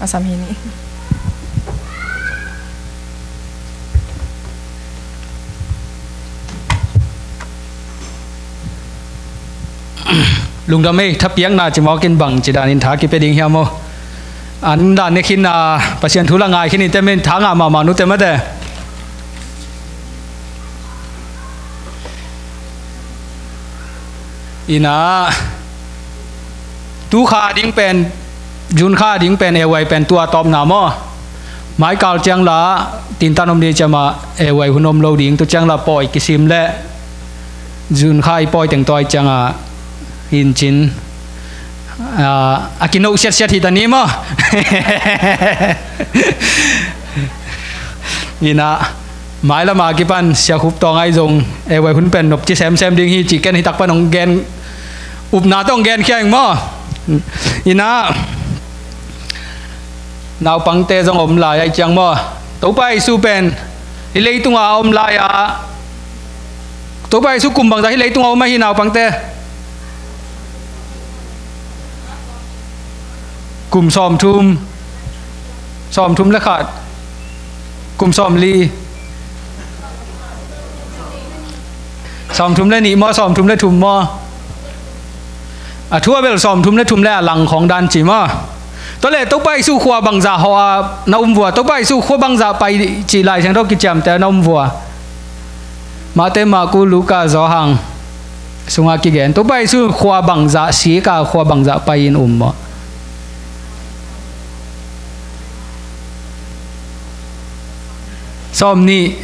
อาสามฮีนี่ Lungdam ei, thapiakna ci mawk in bang ci danin tha kipia ding hiam aw? An dan ne khin a, Pasian thu la ngai khin in te men tha ngah mahmah nu te mate. Ina tu kha ding pen, June kha ding pen, A Y pen tua tawpna maw? Maikal ciang la tintan om ding ciama, A Y hun om lo ding, tu ciang la pawi kisim le June kha i pawi teng tawi cianga hin cin a, a kino siatsiat hi ta ni maw? Ina mailama kipan siakhup tawng ai zong A Y hun pen nop ci semsem ding hi ci ken hi tak pan hong gen, upna tawng gen khiang maw? Ina Naupangte zong om lai ahih ciang maw, Topa Jesu pen hih leitungah a om lai-a, Topa Jesu kum bangzah hih leitungah om ahi, naupangte? Kum sawmthum, sawmthum le khat, kum sawmli, sawmthum le nih maw, sawmthum le thum maw? A thu a bel sawmthum le thum le a lang khawng dan ci maw? Tua leh Topa Jesu khua bangzah hawh a na um vua, Topa Jesu khua bangzah pai cih Lai Siangtho kiciamteh a na um vua? Mate, Marku, Luka, Johan sungah kigen Topa Jesu khua bangzah sik a, khua bangzah pai in um maw? Sawmnih,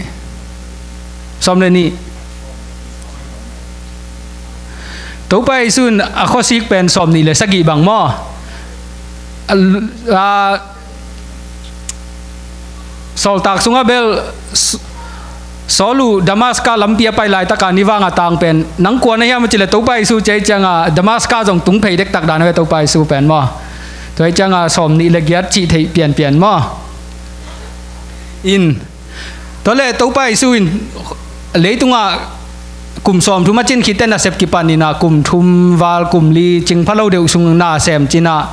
sawm le nih. Topa Jesu in a khuasik pen sawmnih le sagih bang maw? A, a, Sawltak sungah bel S-, Saul uh Damaska lampi a pai laitaka ni vang a tang pen, nang kua na hiam a cih leh Topa Jesu ci ahih ciangah Damaska zong tung phei dektak dan a ve Topa Jesu pen maw? Tua ahih ciangah sawmnih le giat cih theih pianpian maw? In, tua leh Topa Jesu in leitungah kum sawmthum a cin khit teh nasep kipan in ah, kum thum val, kum li cing pha lo deuh sung na sem cin ah,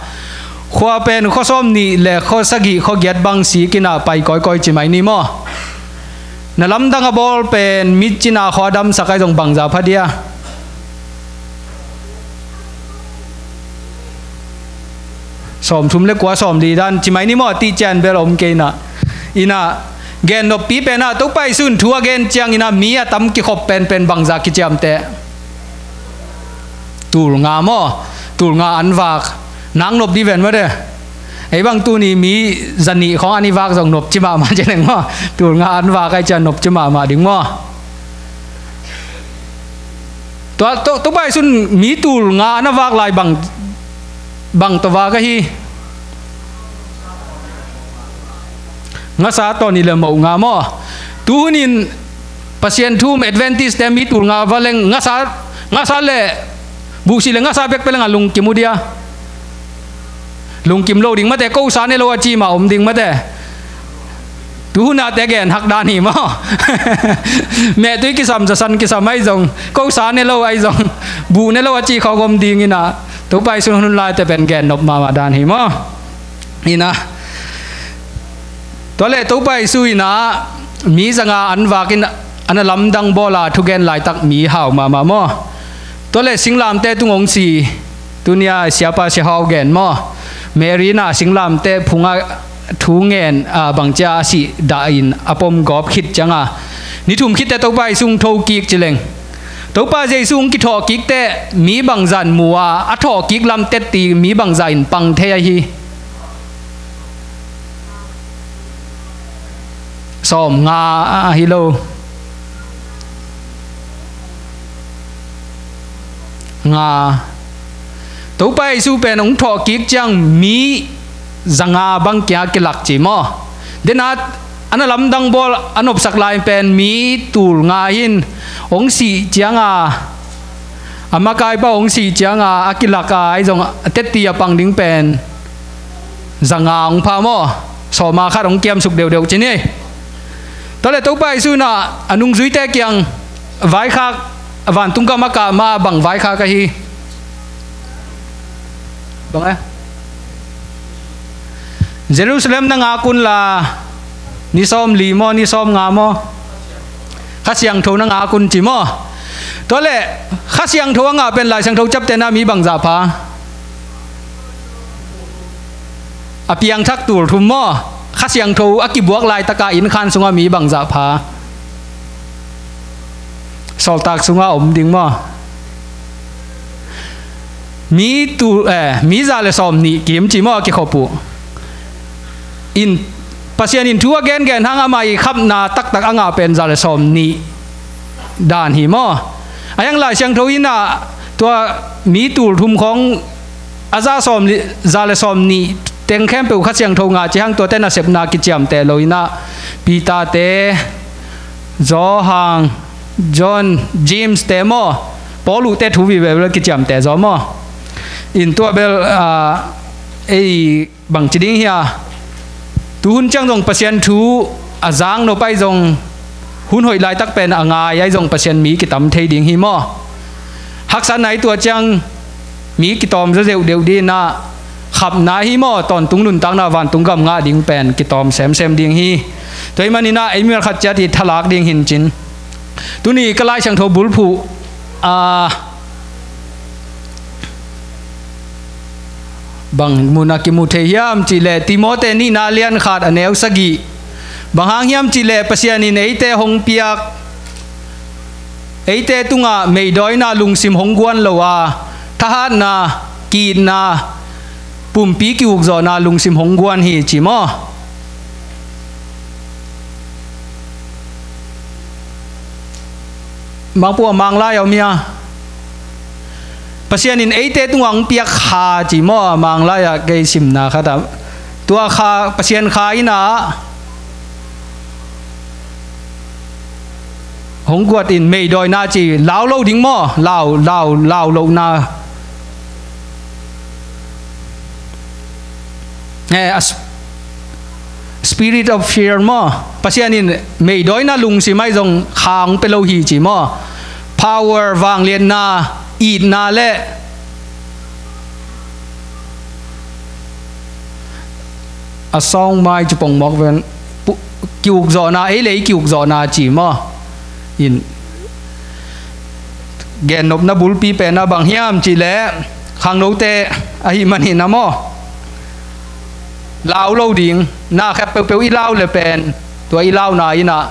khua pen khua sawmnih le khua sagih, khua giat bang sik in ah pai kawikawi ci mai ni maw? Na lamdang a bawl pen mi cin a khua damsak ahi zong bangzah pha dia? Sawmthum le kua, sawmli dan ci mai ni maw, a tih ciang bel om kei in ah. In ah, gen noppi pen ah, Topa Jesu in thu a gen ciang in ah mi a tam kikhop penpen bangzah kiciamteh? Tul nga maw? Tul nga an vak. Nang nop di ven maw de. Ei bang tuni mi zanih khawng an i vak zong nopci mahmah ci leng maw? Tul nga an vak ahih ciang nopci mahmah ding maw? Tua, to, Topa Jesu in mi tul nga a na vak lai bang, bang tawh vak ahi? Ngasa tawh nih le moh nga maw? Tuhun in Pasian thu um Adventist te mi tul nga va leng ngasa, ngasa le buhsih le ngasa bek pia leng a lungkim uh dia? Lungkim lo ding mate, ko sa ne lo a ci mah om ding mate. Tuhun a te gen hak dan hi maw? Mehtui kisam, zasan kisam ahi zong, ko sa ne lo ahi zong, buh ne lo a ci khawng om ding in ah, Topa Jesu hun laite pen gen nop mahmah dan hi maw? In ah, tua leh Topa Jesu in ah mi zanga an vak in a na lamdang bawl a thugen laitak mi hau mahmah maw? Tua leh singlamteh tung hong si, tuni a siapa Sia Hau gen maw? Mary in ah singlamteh phungah thu ngen a bangci a sih dah in a pom gawp khit ciangah ni thum khit teh Topa Jesu hong thokik ci leng, Topa Jesu hong kithawhkik teh mi bangzah in mu a, a thawhkik lam tetti mi bangzah in pang thei ahi? Sawm nga ahi lo. Nga. Topa Jesu pen hong thawhkik ciang mi zanga bang kia kilak ci maw? Dena a na lamdang bawl a nopsak lai pen mi tul nga hin, hong sih cianga, a makaipa hong sih cianga a kilak a, ahi zong a tetti a pang ding pen zanga hong pha maw? Sawma khat hong kiamsuk deuhdeuh ci ni. Tua leh Topa Jesu in ah a nungzuite kiang vaikhak, a vantung gam a kah ma bang vaikhak ahi? Bang eh? Jerusalem na ngak un la, ni sawmli maw, ni sawmnga maw? Kha Siangtho na ngak un ci maw? Tua leh Kha Siangtho a ngah pen Lai Siangtho ciaptehna mi bangzah pha? A piangthak tul thum maw? Kha Siangtho a kibuak laitaka innkhan sungah mi bangzah pha? Sawltak sungah om ding maw? Mi tul, eh, mi za le sawmnih kim ci maw a kikhop uh? In, Pasian in thu a gengen hang amah i khapna taktak a ngah pen za le sawmnih dan hi maw? A hiang Lai Siangtho in ah tua mi tul thum khawng a za sawm li, za le sawmnih teng khempeuh Kha Siangtho ngah ci hang, tuate nasepna kiciamteh lo in ah Peter te, Johan, John, James te maw, Paul uh te thu vive bel kiciamteh zaw maw? In tua bel, ah, ei bangci ding hia? Tuhun ciang zong Pasian thu a zak nop ahi zong, hun hoih laitak pen a ngai ahi zong Pasian mi kitam thei ding hi maw? Haksatna i tuah ciang mi kitawm zaw deuhdeuh ding in ah, khapna hi maw, tawntung nuntakna vantung gam ngah ding pen kitawm semsem ding hi. Tua ahih manin ah ei mimal khat ciat i thalak ding hi cin. Tuni ka Lai Siangtho bulphuh, a, bang mun ah kimu thei hiam cih leh Timote nihna lian khat a neu sagih. Bang hang hiam cih leh Pasian in eite hong piak, eite tungah meidawina lungsim hong guan lo a, thahatna, ki-itna, pumpi ki-ukzawhna lungsim hong guan hi ci maw? Mangpua Manglai a om hia? Pasian in eite tungah hong piak kha ci maw? Manglai ah kei simna khat ah, tua kha, Pasian kha in ah hong guat in meidawina ci, lau lo ding maw? Lau, lau, lau lohna. Eh, a sp-, spirit of fear maw? Pasian in meidawina lungsim ahi zong kha hong pia lo hi ci maw? Power, vangliatna, itna le a sawng mai ci pongmawk ven, pu-, ki-ukzawhna, ei le ei ki-ukzawhna ci maw? In gennopna bulpi pen ah bang hiam cih leh khangnote ahih manin ah maw, lau lo ding, na khempeuhpeuh i lau le pen tua i launa in ah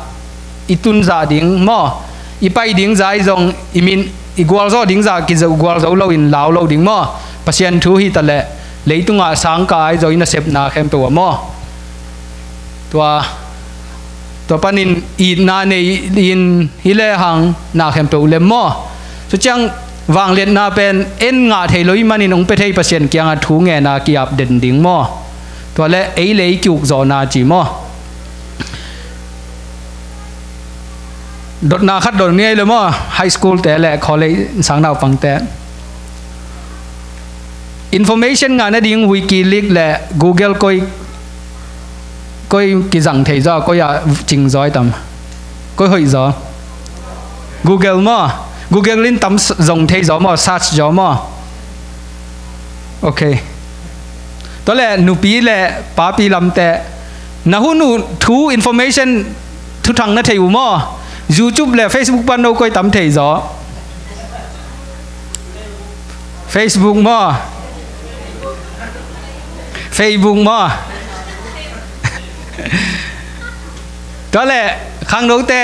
i tunzah ding maw, i pai ding zah ahi zong i min, i gualzawh ding zah kizo gualzo loin lau lo ding maw? Pasian thu hi ta leh leitungah sangkah ahi zong i nasepna khempeuh ah maw? Tua, tua panin itna nei in hi lehang na khempeuh lem maw? Tua ciang vangliatna pen en ngah thei lo ahih manin hong pia thei Pasian kiangah thu ngen a ki-ap den ding maw? Tua le ei le ei ki-ukzawhna ci maw? Dotna khat dot ni ei lo maw? High school te le college sang naupangte. Information ngah nading Wikileaks le Google koi, koi kizang thei zaw, koi a cing zaw i tam? Koi hoih zaw? Google maw? Google in tam s-, zong thei zaw maw? Search zaw maw? Ok. Tua le nupi le papi lamte, na hun uh thu information thuthang na thei uh maw? YouTube le Facebook pan no koi tam thei zaw? Facebook maw? Facebook maw? Tua le khangnote,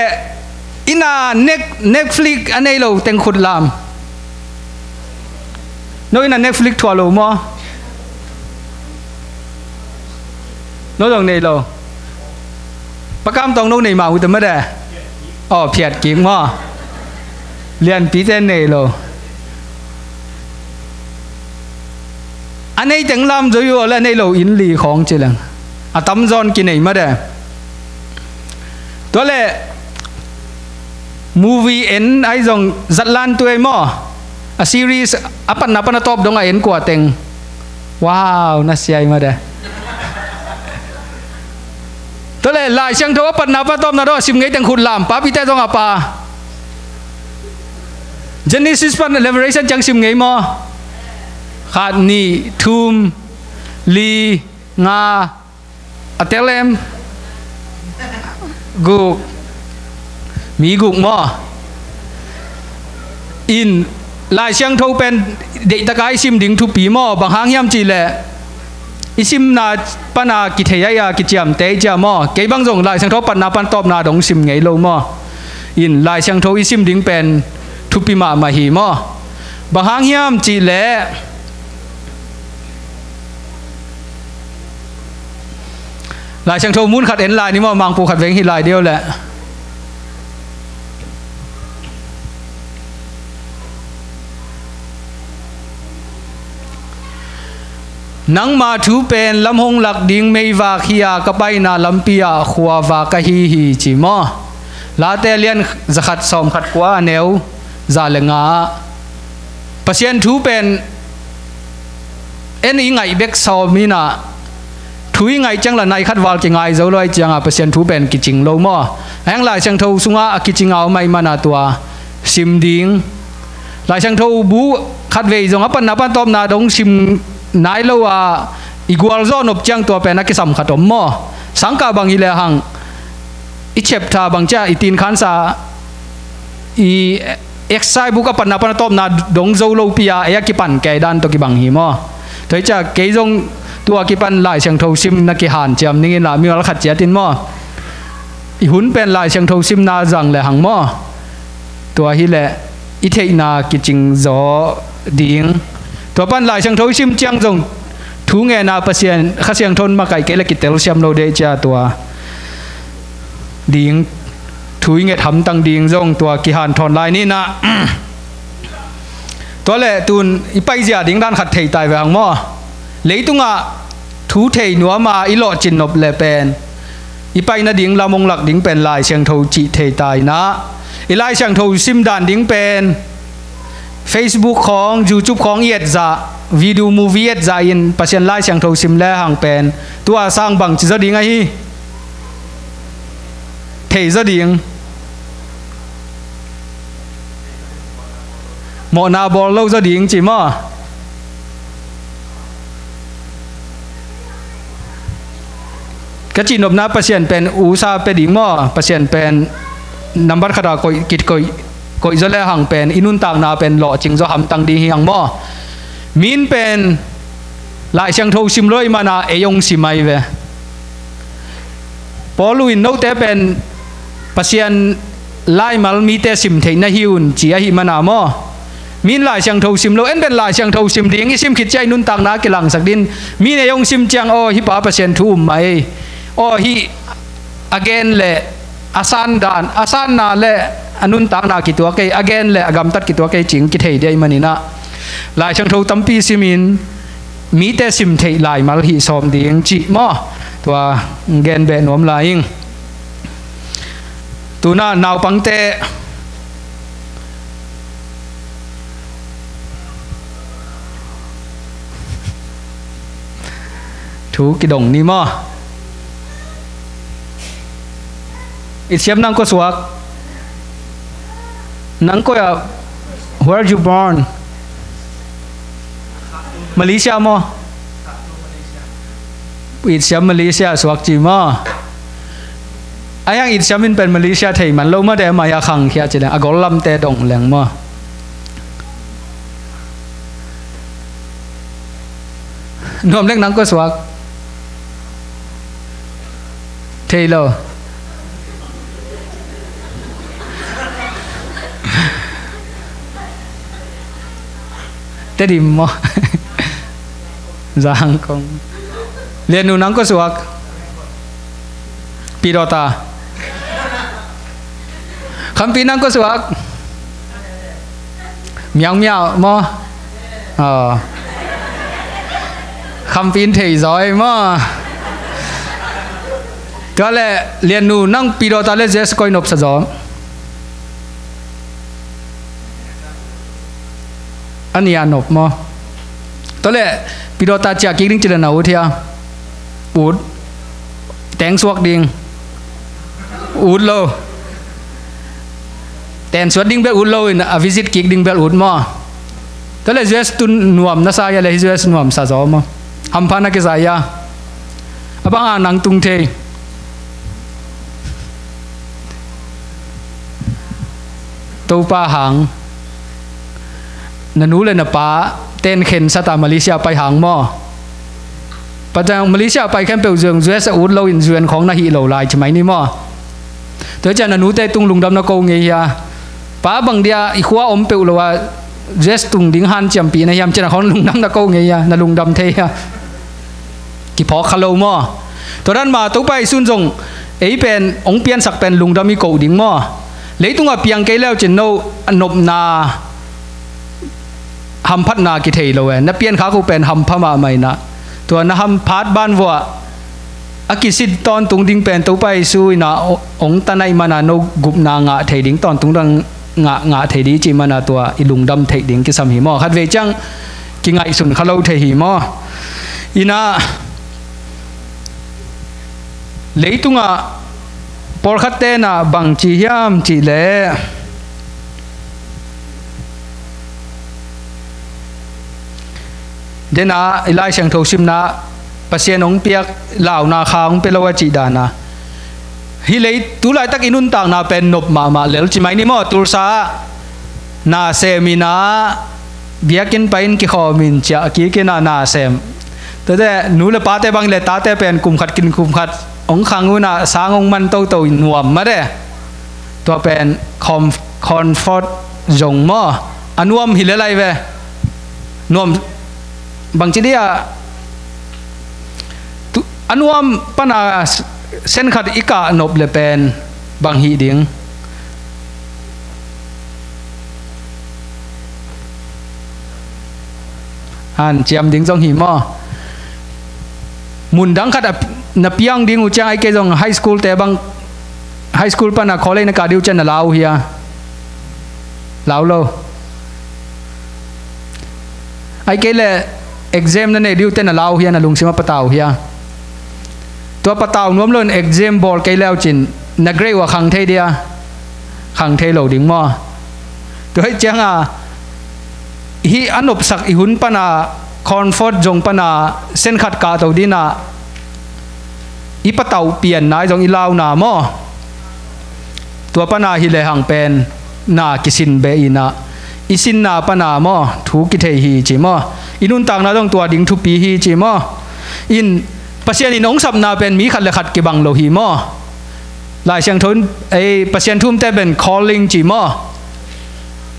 inn ah Net-, Netflix a nei lo teng khut lam. No inn ah Netflix thuah lo maw? No zong nei lo. Pa Kam Tawng no nei mah uh te mah de. Aw, phiat kik maw? Lianpite nei lo. A nei teng lam zoi uh aw le, a nei lo inn li khawng ci leng. A tamzaw in kinei mah de. Tua le movie en ahi zong zatlan tuai maw? A series a patna pan a tawp dong a en kua teng. Wow, na siai mah de. Tua le Lai Siangtho a patna pan a tawpna dong a sim ngei teng khut lam, papite zong a pa. Genesis pan Revelation ciang sim ngei maw? Khat, nih, thum, li, nga, a tel em? Guk. Mi guk maw? In Lai Siangtho pen deihtak a i sim ding thupi maw? Bang hang hiam cih leh i simna pan a kithei ahi a kiciamteh i ci a maw? Kei bang zong Lai Siangtho patna pan tawpna dong sim ngei lo maw? In Lai Siangtho i sim ding pen thupi mahmah hi maw? Bang hang hiam cih leh Lai Siangtho mun khat en lai ni maw, Mangpu khat veng hi lai deuh leh. Nangma thu pen lam hong lak ding meivak hi a, ka paina lampi ah khuavak ahi hi ci maw? Late lian za khat sawm khat kua a neu za le nga ah Pasian thu pen en i ngaih bek sawm in ah, thu i ngaih ciang lah nai khat val kingai zo lo ahih ciangah Pasian thu pen kicing lo maw? Ahi hang Lai Siangtho sungah a kicing a om ahih manin tua sim ding. Lai Siangtho bu khatvei zong a panna pan tawpna dong sim nai lo a i gualzawh nop ciang tua pen a kisam khat om maw? Sangkah bang hi lehang i chapter bang ciah i tin khansa i exercise book a panna pan a tawpna dong zo lopi a ei a kipan kei dan tawh kibang hi maw? Tua hi ciah kei zong tua kipan Lai Siangtho sim na kihanciam ning in lah mimal khat ciat in maw? I hun pen Lai Siangtho simna zang lehang maw? Tua hi leh i theihna kicing zaw ding. Tua pan Lai Siangtho i sim ciang zong thu ngen a Pasian Kha Siangtho in makaih kei leh kitelsiam lo dei cia tua ding, thu i nget hamtang ding zong tua kihanthawn lai ni in ah. Tua leh tun i paizia ding dan khat thei tai ve hang maw? Leitungah thu thei nuam a i lawhcin nop leh pen i pai nading lam hong lak ding pen Lai Siangtho cih thei tai in ah. I Lai Siangtho sim dan ding pen Facebook khawng, YouTube khawng i etzah, video movie etzah in Pasian Lai Siangtho sim lehang pen tua sang bangci zaw ding ahi? Thei zaw ding. Mawhna bawl lo zaw ding ci maw? Ka cihnopna Pasian pen usa pia ding maw? Pasian pen nambat khat a koih, kit koih, koih zaw lehang pen i nuntakna pen lawhcing zaw hamtang ding hi hang maw? Min pen Lai Siangtho sim lo ahih manin ei hong sim ahi ve. Paul in note pen Pasian laimal mite sim theih na hi un ci ahih manin maw? Min Lai Siangtho sim lo, en pen Lai Siangtho sim ding, i sim khit ciang i nuntakna a kilangsak ding. Min ei hong sim ciang aw hih pa Pasian thu um mah ei, aw hih a gen leh a san dan, a sanna leh a nuntakna kituak ei, a gen leh a gamtat kituak ei cih kithei ding ahih manin ah Lai Siangtho tampi simin mite sim theih laimal hih sawm ding cih maw? Tua gen beh nuam lai ing. Tun ah naupangte thu kidong ni maw? It Siam, nang kua suak? Nang koi ah, where you born? Malaysia maw? It Siam Malaysia suak ci maw? Ahi hang It Siam in pen Malaysia thei man lo maw, de mah a khangkhia ci leng a gol lamte dong leng maw? Nuam leng, nang kua suak? Thei lo. Tedim maw? Zangkong. Liannu, nang kua suak? Pidawta. Khampi, nang kua suak? Miangmiau maw? Aw. Khampi in thei zaw ei maw? Tua leh Liannu, nang Pidawta leh U S koi nopsa zaw? A nih a nop maw? Tua leh Pidawta ciah kik ding ci leh na ut hia? Ut. Teng suak ding. Ut lo. Ten suak ding bel ut lo in a visit kik ding bel ut maw? Tua leh U S tun nuam na sa hia leh hih U S nuam sa zaw maw? Hampha na kisa hia? A bang a nang tung thei? Topa hang. Na nu leh na pa ten khensat a Malaysia pai hang maw? Patang Malaysia pai khempeuh zong U S a ut lo in U N khawng na hih lo lai ci mai ni maw? Tua ciang na nute tung lungdam na ko ngei hia? Pa, bang dia i khua om peuh lo a U S tung ding hanciampih na hiam ci-in a khawng lungdam na ko ngei hia? Na lungdam thei hia? Kiphawk kha lo maw? Tua dan mah Topa Jesu in zong ei pen hong piansak pen lungdam i koh ding maw? Leitungah piang kei leucin no a nopna hamphatna kithei lo e. Na piankhak uh pen hampha mahmah in ah, tua na hamphat ban vuah a kisit tawntung ding pen Topa Jesu in ah hong tan ahih manin ah no gupna ngah thei ding, tawntung dang ngah, ngah thei ding cih manin ah tua i lungdam theih ding kisam hi maw? Khatvei ciang kingaihsun kha lo thei hi maw? In ah Leitungah pawlkhat tenah bang ci hiam cih leh, denah i Lai Siangtho simna Pasian hong piak launa kha hong pia lo a cih dana, hih lei tulaitak i nuntakna pen nop mahmah lel ci mai ni maw. Tulsa ah na sem inah biakinn pai-in kikhawm in ciah kik inah na sem. Tuate nu le pate bang le tate pen kum khat kin kum khat hong khang unah sang hong man toto in nuam mah de. Tua pen com-, comfort zone maw. A nuam hi le lai ve. Nuam bangci dia. Tu-, a nuam pana s-, sen khat i kah nop le pen bang hih ding. Hanciam ding zong hi maw. Mundang khat a, na piang ding uh ciang ai kei zong high school te bang, high school pana college na kah ding uh ciang na lau hia? Lau lo. Ai kei le exam na nei ding uh te na lau hia, na lungsim a patau hia? Tua patau nuam loin exam bawl kei leu cin na grade uh a khang thei dia? Khang thei lo ding maw. Tua hih cianga hih a nopsak i hun pana comfort zone pana sen khat kahto dinah i patauh pianna i zong i launa maw. Tua pana hi lehang pen na kisin beh inah i sinna pana maw thu kithei hi ci maw. I nuntakna zong tua ding thupi hi ci maw. In Pasian in hong sapna pen mi khat le khat kibang lo hi maw. Lai Siangtho in ei Pasian thumte pen calling ci maw.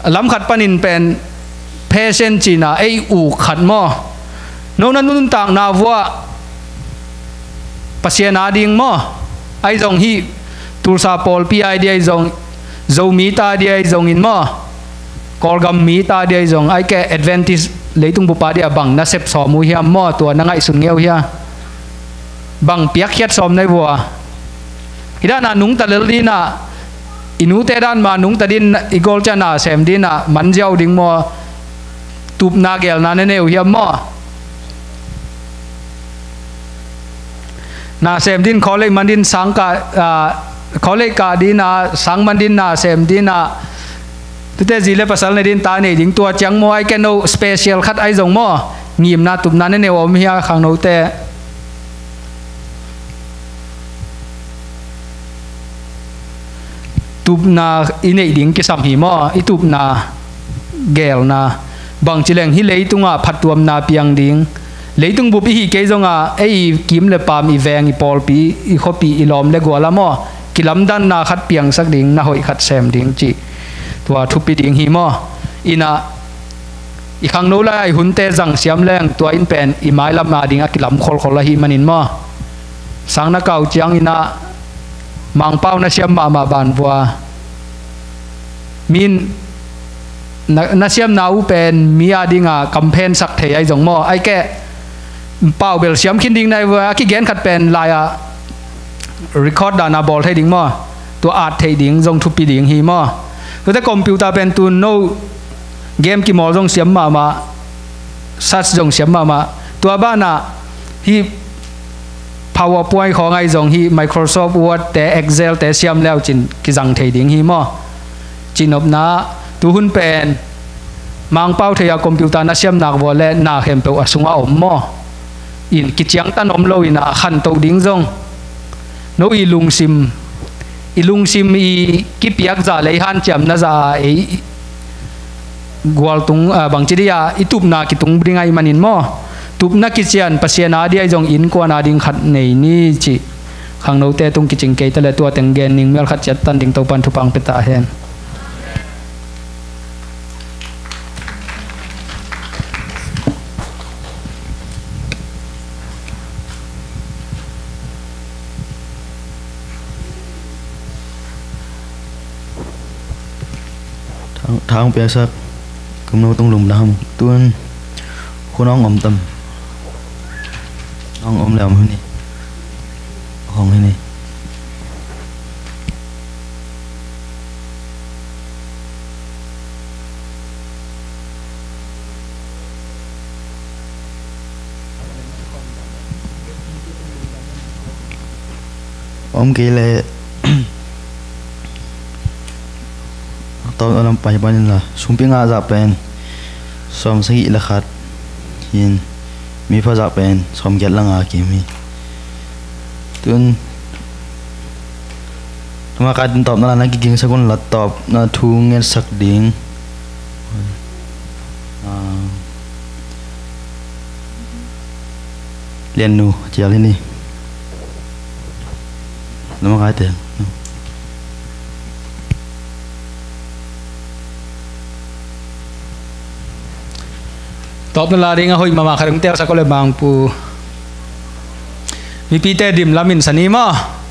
Lam khat panin pen passion cina ei uk khat maw. No na nuntakna vuah Pasian a ding maw. Ai zong hih Tulsa pawlpi ai dia i zong, Zomi ta dia i zongin maw, Kawlgam mi ta dia i zong ai kei Adventist leitung bupa dia bang na sep sawm uh hiam maw, tua na ngaihsun ngeu hia? Bang piakkhiat sawm na i vua? Hih dana nungta lel dinah i nute dan ma nungta din i gol ciah na sem dinah manziau ding maw? Tupna gelna na nei uh hiam maw? Na sem din college man din sang kah, ah, college kah dinah sang man din na sem dinah. Tute zi le pasal nei din ta nei ding tua ciang maw ai kei no special khat ai zong maw? Ngimna tupna na nei uh om hia khangnote? Tupna i neih ding kisam hi maw? I tupna gelna bangci leng hih leitungah phattuamna piang ding. Leitung bup i hih kei zongah ei i kim le paam i veng i pawlpi i khuapi i lawm le guala maw kilamdanna khat piangsak ding na hoih khat sem ding cih tua thupi ding hi maw? Inah i khangno lai-ah i hunte zang siam leng tua in pen i mailam a ding a kilam kholkhol ahih manin maw? Sang na kah uh cianginah Mangpau na siam mahmah banvua min na, na siamna uh pen mi a dinga kamphensak thei ai zong maw? Ai keh paubel siam khin ding nai vua a kigen khat pen lai-ah record dana bawl thei ding maw? Tua at theih ding zong thupi ding hi maw? Tuate computer pen tun no game kimawl zong siam mahmah, search zong siam mahmah. Tua banah hih PowerPoint khawng ai zong hih Microsoft Word te Excel te siam leu cin kizang thei ding hi maw? Cihnopna tuhun pen Mangpau thei-a computer na siam nak vua le na khempeuh a sungah om maw? In kiciangtan om lo inah khantoh ding zong no i lungsim, i lungsim i kipiak zah le i hanciam na zah a ei gualtung, ah, bangci dih a i tupna kitung ding ahih manin maw? Tupna kician Pasian a dih ahi zong innkuan a ding khat nei ni cih khangnote tung kicing kei ta le tua teng gen ning mial khat ciat tan ding Topan thupha pia ta hen. Thang, thang piaksak kumno tung lum dam tun khun hong om tam hong om lem hini hong hini. Om kei le tawm a lam pai panin la sumpi nga zah pen sawm sagih le khat hin, mi pha zah pen sawm giat le nga kim hi. Tun tuma kai tun tawpna la na kigingsak un la, tawpna thu ngetsak ding. Ah, Liannu cial hi ni. Lama kai teng. Tawpna la ding a hoih mahmah khat hong telsak o le Mangpu. Mipite dim lamin sa ni maw.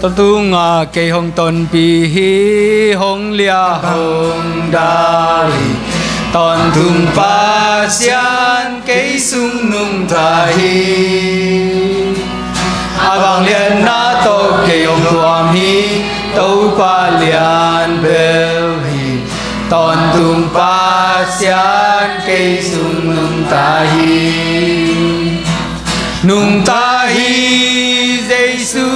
Tawntung a kei hong tonpih hi, hong liah hong dal hi. Tawntung Pasian kei sung nungta hi. A vangliatna tawh kei hong tuam hi, Topa lian bel hi. Tawntung Pasian kei sung nungta hi. Nungta hi, Jesu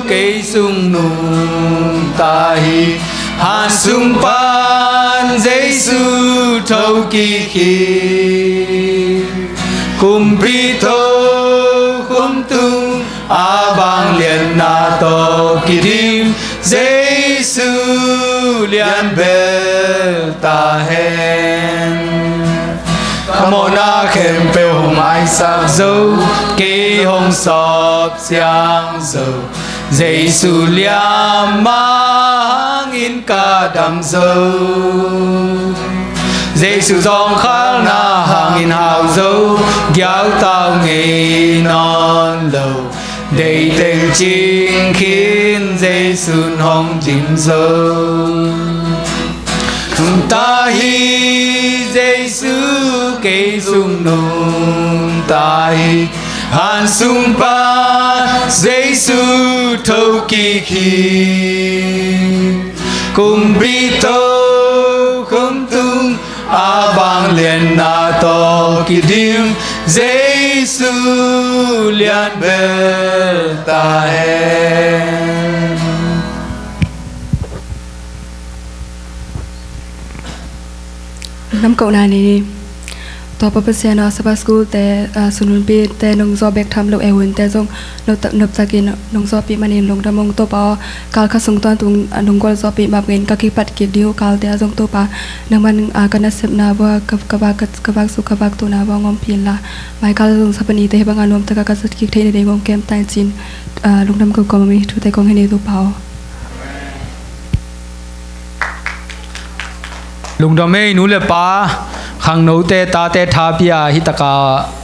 kei sung nungta hi. Han sung pan Jesu thokik hi. Kumpi tokhom tung a vangliatna tawh kidim, Jesu lian bel ta hen. Ka mawhna khempeuh hong maisak zo, kei hong sawp siang zo. Jesu liam mah hangin ka dam zo. Jesu zawngkhalna hangin hau zo, giautau ngei nawn lo. Deih teng cing khin Jesu'n hong dim zo. Nungta hi, Jesu kei sung nungta hi. Han sung pan Jesu thokik hi. Kumpi tokhom tung a vangliatna tawh kidim, Jesu lian bel ta hen. Nam kohna ni. Topa Pasian aw, Sabbath School te, ah, sununpi te nong zawh bek tham lo e, hun te zong nop tak, nop takin nong zawhpih manin lungdam ung Topa aw. Kal khat sung tawntung, ah, nong gualzawhpih mah bangin ka kipat kik ding uh kalte ah zong Topa, nangman, ah, ka nasepna vua, ka, ka vak, ka, ka vak suk, ka vak tuhna vua hong ompih inla, mai kal zong Sabbath nite hih banga nuam taka ka zat kik theih nading hong kem ta in ci-in, ah, lungdam kawmkawm a, mi thute kong hi ni Topa aw. Lungdam ei, nu le pa, khangnote, tate tha pia, hih taka